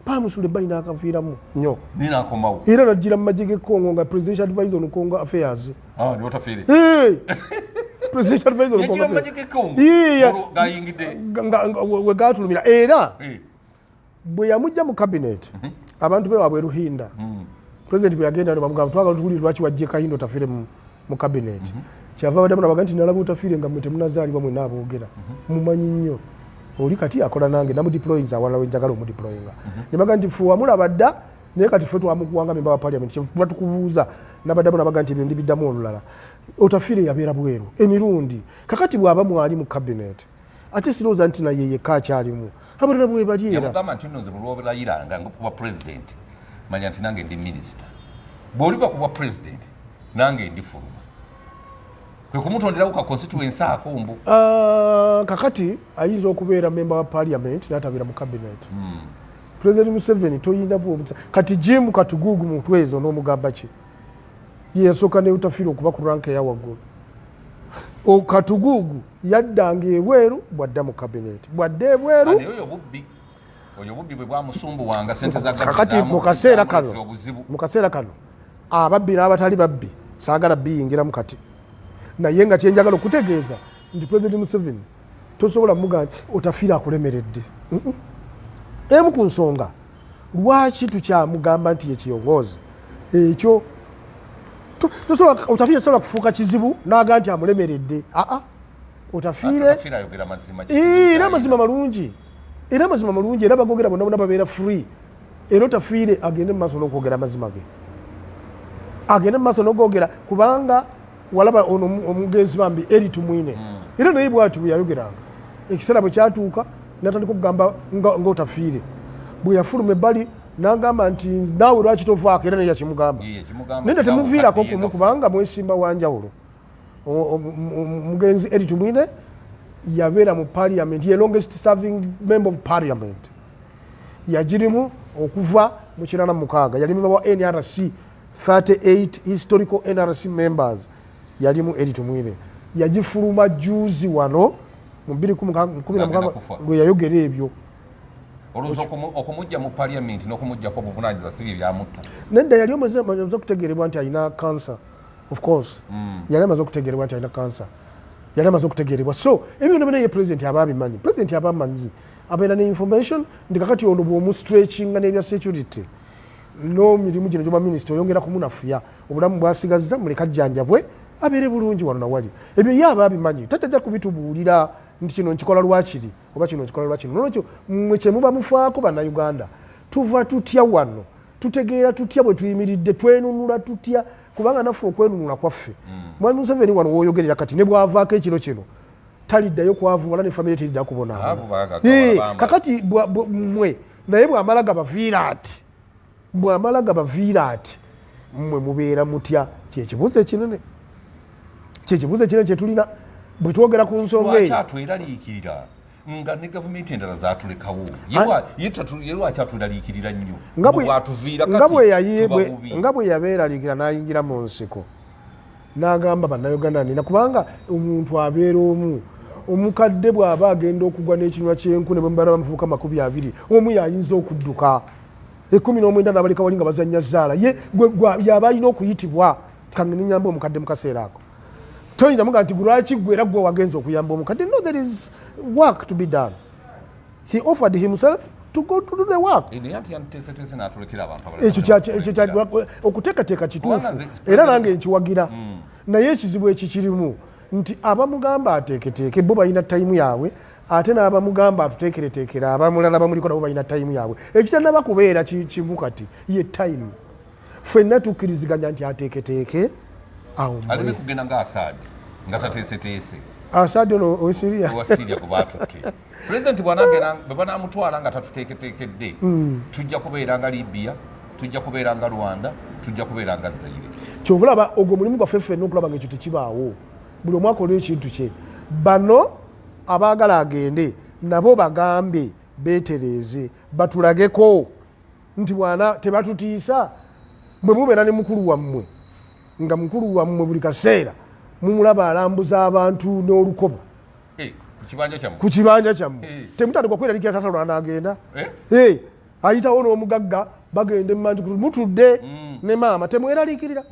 bamusuula ebbali n'akaviiramu nnyo. Ninakomawo. Era najjira mu magye g'e Congo nga presidential advisor on Congo affairs. Ah, ni Otafiire. Hey! Presidential advisor on Congo Yagira mu affairs. magye g'e Congo. Iya. Olwo gayingidde. We gatulumira era bwe yamujja mu cabinet, abantu be waabwe Ruhinda, president bwe yagenda ne bamugamba, "Twagala tuwulire lwaki wajje Kahinda Otafiire mu cabinet." Kyava baddamu nabaga nti, "Nalaba Otafiire nga mmwe temunazaalibwa, mwenna aboogera mumanyi nnyo. Oli kati akola nange, namudeployinza awalala wenjagala omudeployinga." Ne baga nti, "Ffe wamulaba dda, naye kati ffe twamukuwanga memba wa parliament, kyetuva tukubuuza." Nabaddamu nabaga nti, "Ebyo ndibiddamu olulala." Otafiire yabeera bweru emirundi. Kakati bw'aba mwali mu cabinet, ate sirowooza nti naye yekka akyalimu, abalala bwe bali era. Yamugamba nti, "Nno nze buli lwolayiranga nga kuba president, manya nti nange ndi minisita. Bw'oliva kuba president, nange ndi fuluma." Kwe kumutonderawo ka constituency ako mbu. Ah, kakati ayinza okubeera member wa parliament n'atabeera mu cabinet. President Museveni toyina kati Jim Katugugu mutwezo n'omugamba ki, ye yasooka ne Otafiire okuba ku rank eya waggulu. Katugugu yaddanga ebweru, bwadda mu cabinet, bwadda ebweru. Naye oyo bubbi, oyo bubbi bwe bwamusumbuwanga sente za Kakati mu kaseera kano, obuzibu. Mu kaseera kano ababbi n'abatali babbi saagala biyingiramu kati, naye nga kyenjagala okutegeeza nti President Museveni tosobola mugaa nti Otafiire akulemeredde. Emu ku nsonga lwaki tukyamugamba nti ye kiyongoozi ekyo, Otafiire tasobola kufuuka kizibu n'aga nti amulemeredde. Aa, Otafiire Otafiire ayogera mazima. Era amazima malungi, era amazima malungi, era bagogera bonna bonna babeera free. Era Otafiire agende mu maaso n'okwogera amazima ge, agende mu maaso n'okwogera, kubanga walaba ono omugenzi bambi Eri Tumwine, era naye bwati bwe yayogeranga. Ekiseera bwe kyatuuka natandika okugamba nga Otafiire bwe yafuluma ebbali n'agamba nti, "Naawe lwaki tovaako?" Era naye yakimugamba. Ye, yakimugamba. Naye temuviirako Ye kumu gafu. kubanga mwesimba wanjawulo. Omugenzi Eri Tumwine yabeera mu parliament, ye longest serving member of parliament, yagirimu okuva mu 96. Yali member wa NRC, 38 historical NRC members yalimu Eri Tumwine. Yagifuluma juzi wano mu 2016 Agenda kufa. lwe yayogera ebyo. Olowooza okumujja mu parliament n'okumuggyako obuvunanyizibwa si bye byamutta? Nedda, yali omaze okutegeerebwa nti alina cancer. Of course yali amaze okutegeerebwa nti alina cancer, yali amaze okutegeerebwa. So ebyo byonna byonna ye president aba abimanyi. President aba amanyi, abeera ne information nti kakati ono bw'omustretchinga n'ebya security. N'emirimu gino gyoba minisita oyongera kumunafuya. Obulamu bwasigazza muleka jjanjabwe abeere bulungi wano nawali. Ebyo ye aba abimanyi, tatajja kubitubuulira nti kino nkikola lwakiri oba kino nkikola lwakino. Nolwekyo mmwe kyemuba mufaako Bannayuganda, tuva tutya wano, tutegeera tutya bwe tuyimiridde, twenunula tutya? Kubanga naffe okwenunula kwaffe, Mwami Museveni wano woyogerera kati ne bwavaako ekiro kino taliddayo kwavuwala ne famire teridda kubonaabona. Kakati mmwe naye bwamala gabaviira ati, bwamala gabaviira ati, mmwe mubeera mutya? Kyekibuuzo ekinene, kyekibuuzo ekinene kyetulina bwe twogera ku nsonga eyo. Atweraliikirira nga ne gavumenti endala zatulekawo, ye lwaki atweraliikirira nnyo? Bwatuviira kati nga bwe yabeeraliikira n'ayingira mu nsiko n'agamba Bannayuganda nina, kubanga omuntu abeera omu, omukadde bw'aba agenda okugwa n'ekinywa ky'enku ne bwemubala bamufuuka 20, omu yayinza okudduka, 19 n'abaleka wali nga bazannya zaala. Ye yaba alina okuyitibwa kange omukadde mu kaseera ako. Toyinza muga nti lwaki gwe era gwe wagenza okuyamba omukadde. No, there is work to be done. He offered himself to go to do the work. Ekyo okuteekateeka kituufu era nange nkiwagira, naye ekizibu ekikirimu nti abamugamba ateeketeeke bo balina time yaabwe, ate n'abamugamba atuteekereteekera abamulala bamuliko nabo balina time yaabwe. Ekitanaba kubeera kimu kati ye time. Ffenna tukkiriziganya nti ateeketeeke. Awo aleme kugenda nga Assad nga tateeseteese. Assad ono owe Syria? Owa Syria gwe baatutte. Pulezidenti bwanagenda, bwe banamutwala nga tatuteeketeekedde, tujja kubeera nga Libya, tujja kubeera nga Rwanda, tujja kubeera nga Zaire. Kyova olaba ogwo mulimu gwaffe ffenna okulaba nga ekyo tekibaawo. Buli omwaka olwo ekintu kye bano abaagala agende nabo bagambe beetereeze, batulageko nti bwana tebatutiisa. Bwe mubeera ne mukulu wammwe, nga mukulu wammwe buli kaseera mumulaba alambuza abantu n'olukoba eh, ku kibanja kyammwe, temutandika okweraliikira tata lwanaagenda ayitawo n'omugagga bagenda emanju mutudde ne maama? Temweraliikirira.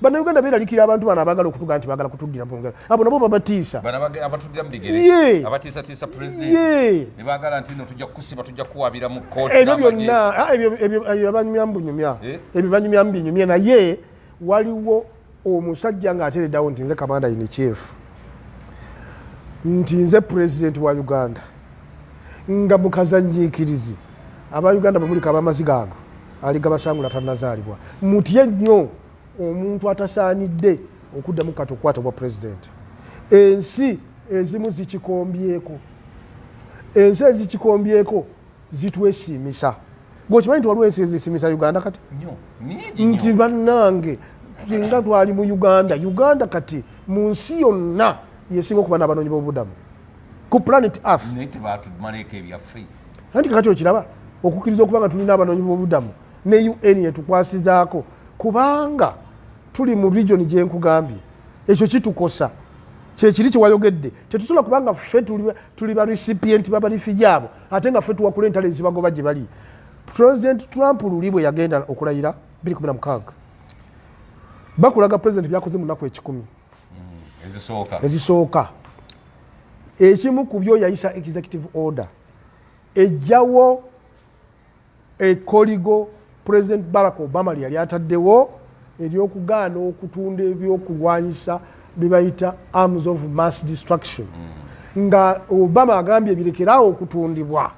Bannayuganda beeraliikirira abantu bano abaagala okutuga nti baagala kutuddira, abo nabo babatiisa. Ebyo byonna ah, ebyo banyumya mubunyumya, ebyo banyumya mubinyumye. Naye waliwo omusajja ng'atereddawo nti nze commander in chief, nti nze president wa Uganda, nga mukazanyiikirizi abauganda bamulika abamaziga ago aligabasangula tanazaalibwa. Mutye nnyo omuntu atasaanidde okuddamu kati okukwata bwa pulezidenti. Ensi ezimu zikikombyeko, ensi ezikikombyeko zitwesiimisa. Gweokimanyi nti waliwo ensi ezisiimisa Uganda kati nti bannange singa twali mu Uganda? Uganda kati mu nsi yonna yesinga okuba n'abanoonyi b'obubudamu ku planet Earth. Anti kakati okiraba, okukkiriza okuba nga tulina abanoonyi b'obubudamu ne UN yetukwasizaako kubanga tuli mu region gyenkugambye, ekyo kitukosa. Kyekiri kyewayogedde, tetusobola kubanga ffe tuli ba recipient baba refugee abo, ate nga ffe tuwakula entalo ezibagoba gye bali. President Trump luli bwe yagenda okulayira 2016, bakulaga president byakoze mu nnaku 100 ezisooka. Ekimu ku byo, yayisa executive order ejjawo ekoligo President Barack Obama lye yali ataddewo eryokugaana okutunda ebyokulwanyisa byebayita arms of mass destruction, nga Obama agambye ebirekeraawo okutundibwa.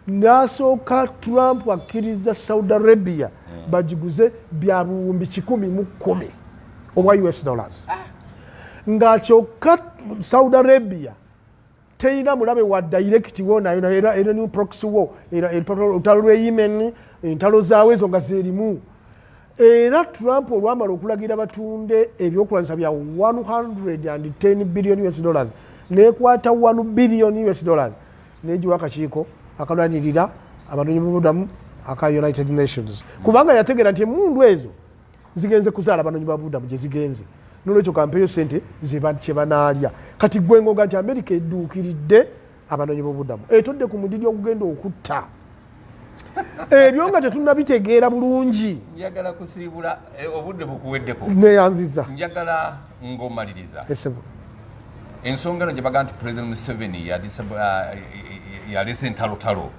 Nasooka Trump akkiriza Saudi Arabia bagiguze bya 110,000 obwa US dollars, nga kyokka Saudi Arabia terina mulabe wa direct wo nayo, era ni proxy wo, olutalo lwe Yemen, entalo zaawe ezo nga zerimu. Era Trump olwamala okulagira batunde ebyokulwanyisa bya 110 billion US dollars, nekwata 1 billion US dollars negiwa akakiiko akalwanirira abanoonyi b'obubudamu aka United Nations, kubanga yategeera nti emundu ezo zigenze kuzaala abanoonyi babubudamu gye zigenze, nolwekyo kampeyo sente kyebanaalya. Kati gwengoga nti Amerika edduukiridde abanoonyi b'obubudamu, etodde ku mudidi ogugenda okutta ebyo nga tetunnabitegeera bulungi. Njagala kusiibula, obudde bukuweddeko. Neyanziza. Njagala ng'omaliriza Esebo. ensonga eno gye baga nti President Museveni yalese entalotalo.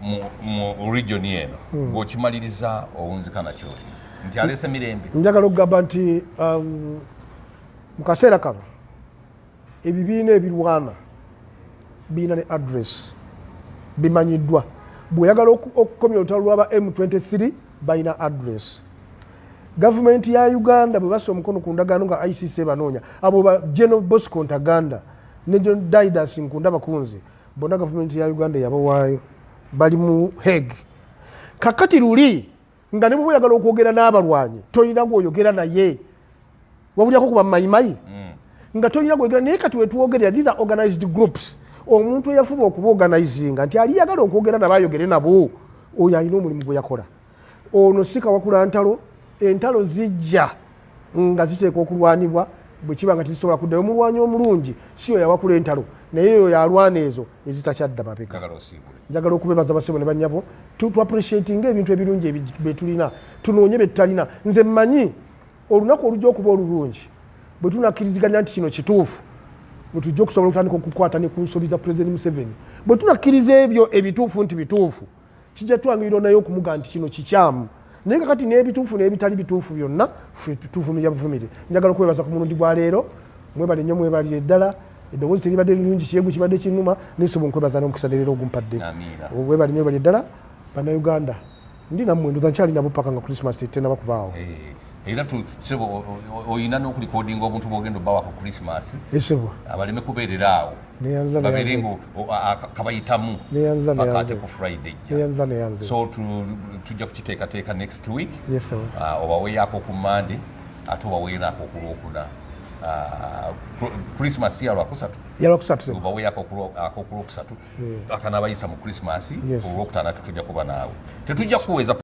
Mu region eno ng'okimaliriza, owunzika nakyoti nti aleese mirembe? Njagala okugamba nti mu kaseera kano ebibiina ebirwana birina ne address, bimanyiddwa. Bw'oyagala okukomya olutalo lwaba M23, balina address. Gavumenti ya Uganda bwe bassa omukono ku ndagaano nga ICC banoonya abo ba General Bosco Ntaganda ne John Didas Nkunda Bakunzi, bonna gavumenti ya Uganda yabawaayo, bali mu Hague. Kakati luli nga ne bwe oyagala okwogera n'abalwanyi, tolina gwoyogera naye. Wabulyako kuba mayimayi nga tolina gwogera naye. Kati wetwogerera, these are organized groups. Omuntu eyafuba okuba organizinga nti ali yagala okwogera nabo ayogere nabo, oyo alina omulimu gwe yakola. Ono si kawakula ntalo. Entalo zijja nga ziteekwa okulwanibwa. Bwe kiba nga tezisobola kuddayo, omulwanyi omulungi si oyo awakula entalo, naye oyo alwana ezo ezitakyadda mabega. Njagala osiibule. Njagala okubebaza, basebo ne banyabo. Tu appreciatinga ebintu ebirungi byetulina, tunoonye bye tutalina. Nze mmanyi olunaku olujja okuba olulungi bwe tunakkiriziganya nti kino kituufu, bwe tujja okusobola okutandika okukwata ne ku nsobi za President Museveni. Bwe tunakkiriza ebyo ebituufu nti bituufu, kijja twanguyira naye okumuga nti kino kikyamu. Naye kakati n'ebituufu n'ebitali bituufu byonna ffe tuvumirya buvumire. Njagala okwebaza ku mulundi gwa leero. Mwebale nnyo, mwebalire ddala. Eddoboozi teribadde lirungi, kiyegu kibadde kinuma, naye sebo nkwebaza n'omukisa ne leero ogumpadde. Amiina. Webale nnyo, webale ddala. Bannayuganda, ndi nammwe, ndoza nkyali nabo paka nga Christmas tenaba kubaawo. Era sebo oyina n'okulikodinga obuntu bwogenda obbawa ku Christmas. Esebo. Abaleme kubeerera awo. Neyanza. Babeere Neyanza. nga kabayitamu Neyanza. paka Neyanza. ate ku Friday ejja. Neyanza, neyanza. So tujja kukiteekateeka next week. Yes, sir. Obaweeyako ku Mande, ate obaweerako ku Lwokuna. Christmas ya Lwakusatu. Yalwakusatu, sebo. Obaweeyako akokulwokusatu akanaabayisa mu Christmas. Yes. Olwokutaano ate tujja kuba naawe, tetujja kukuweeza.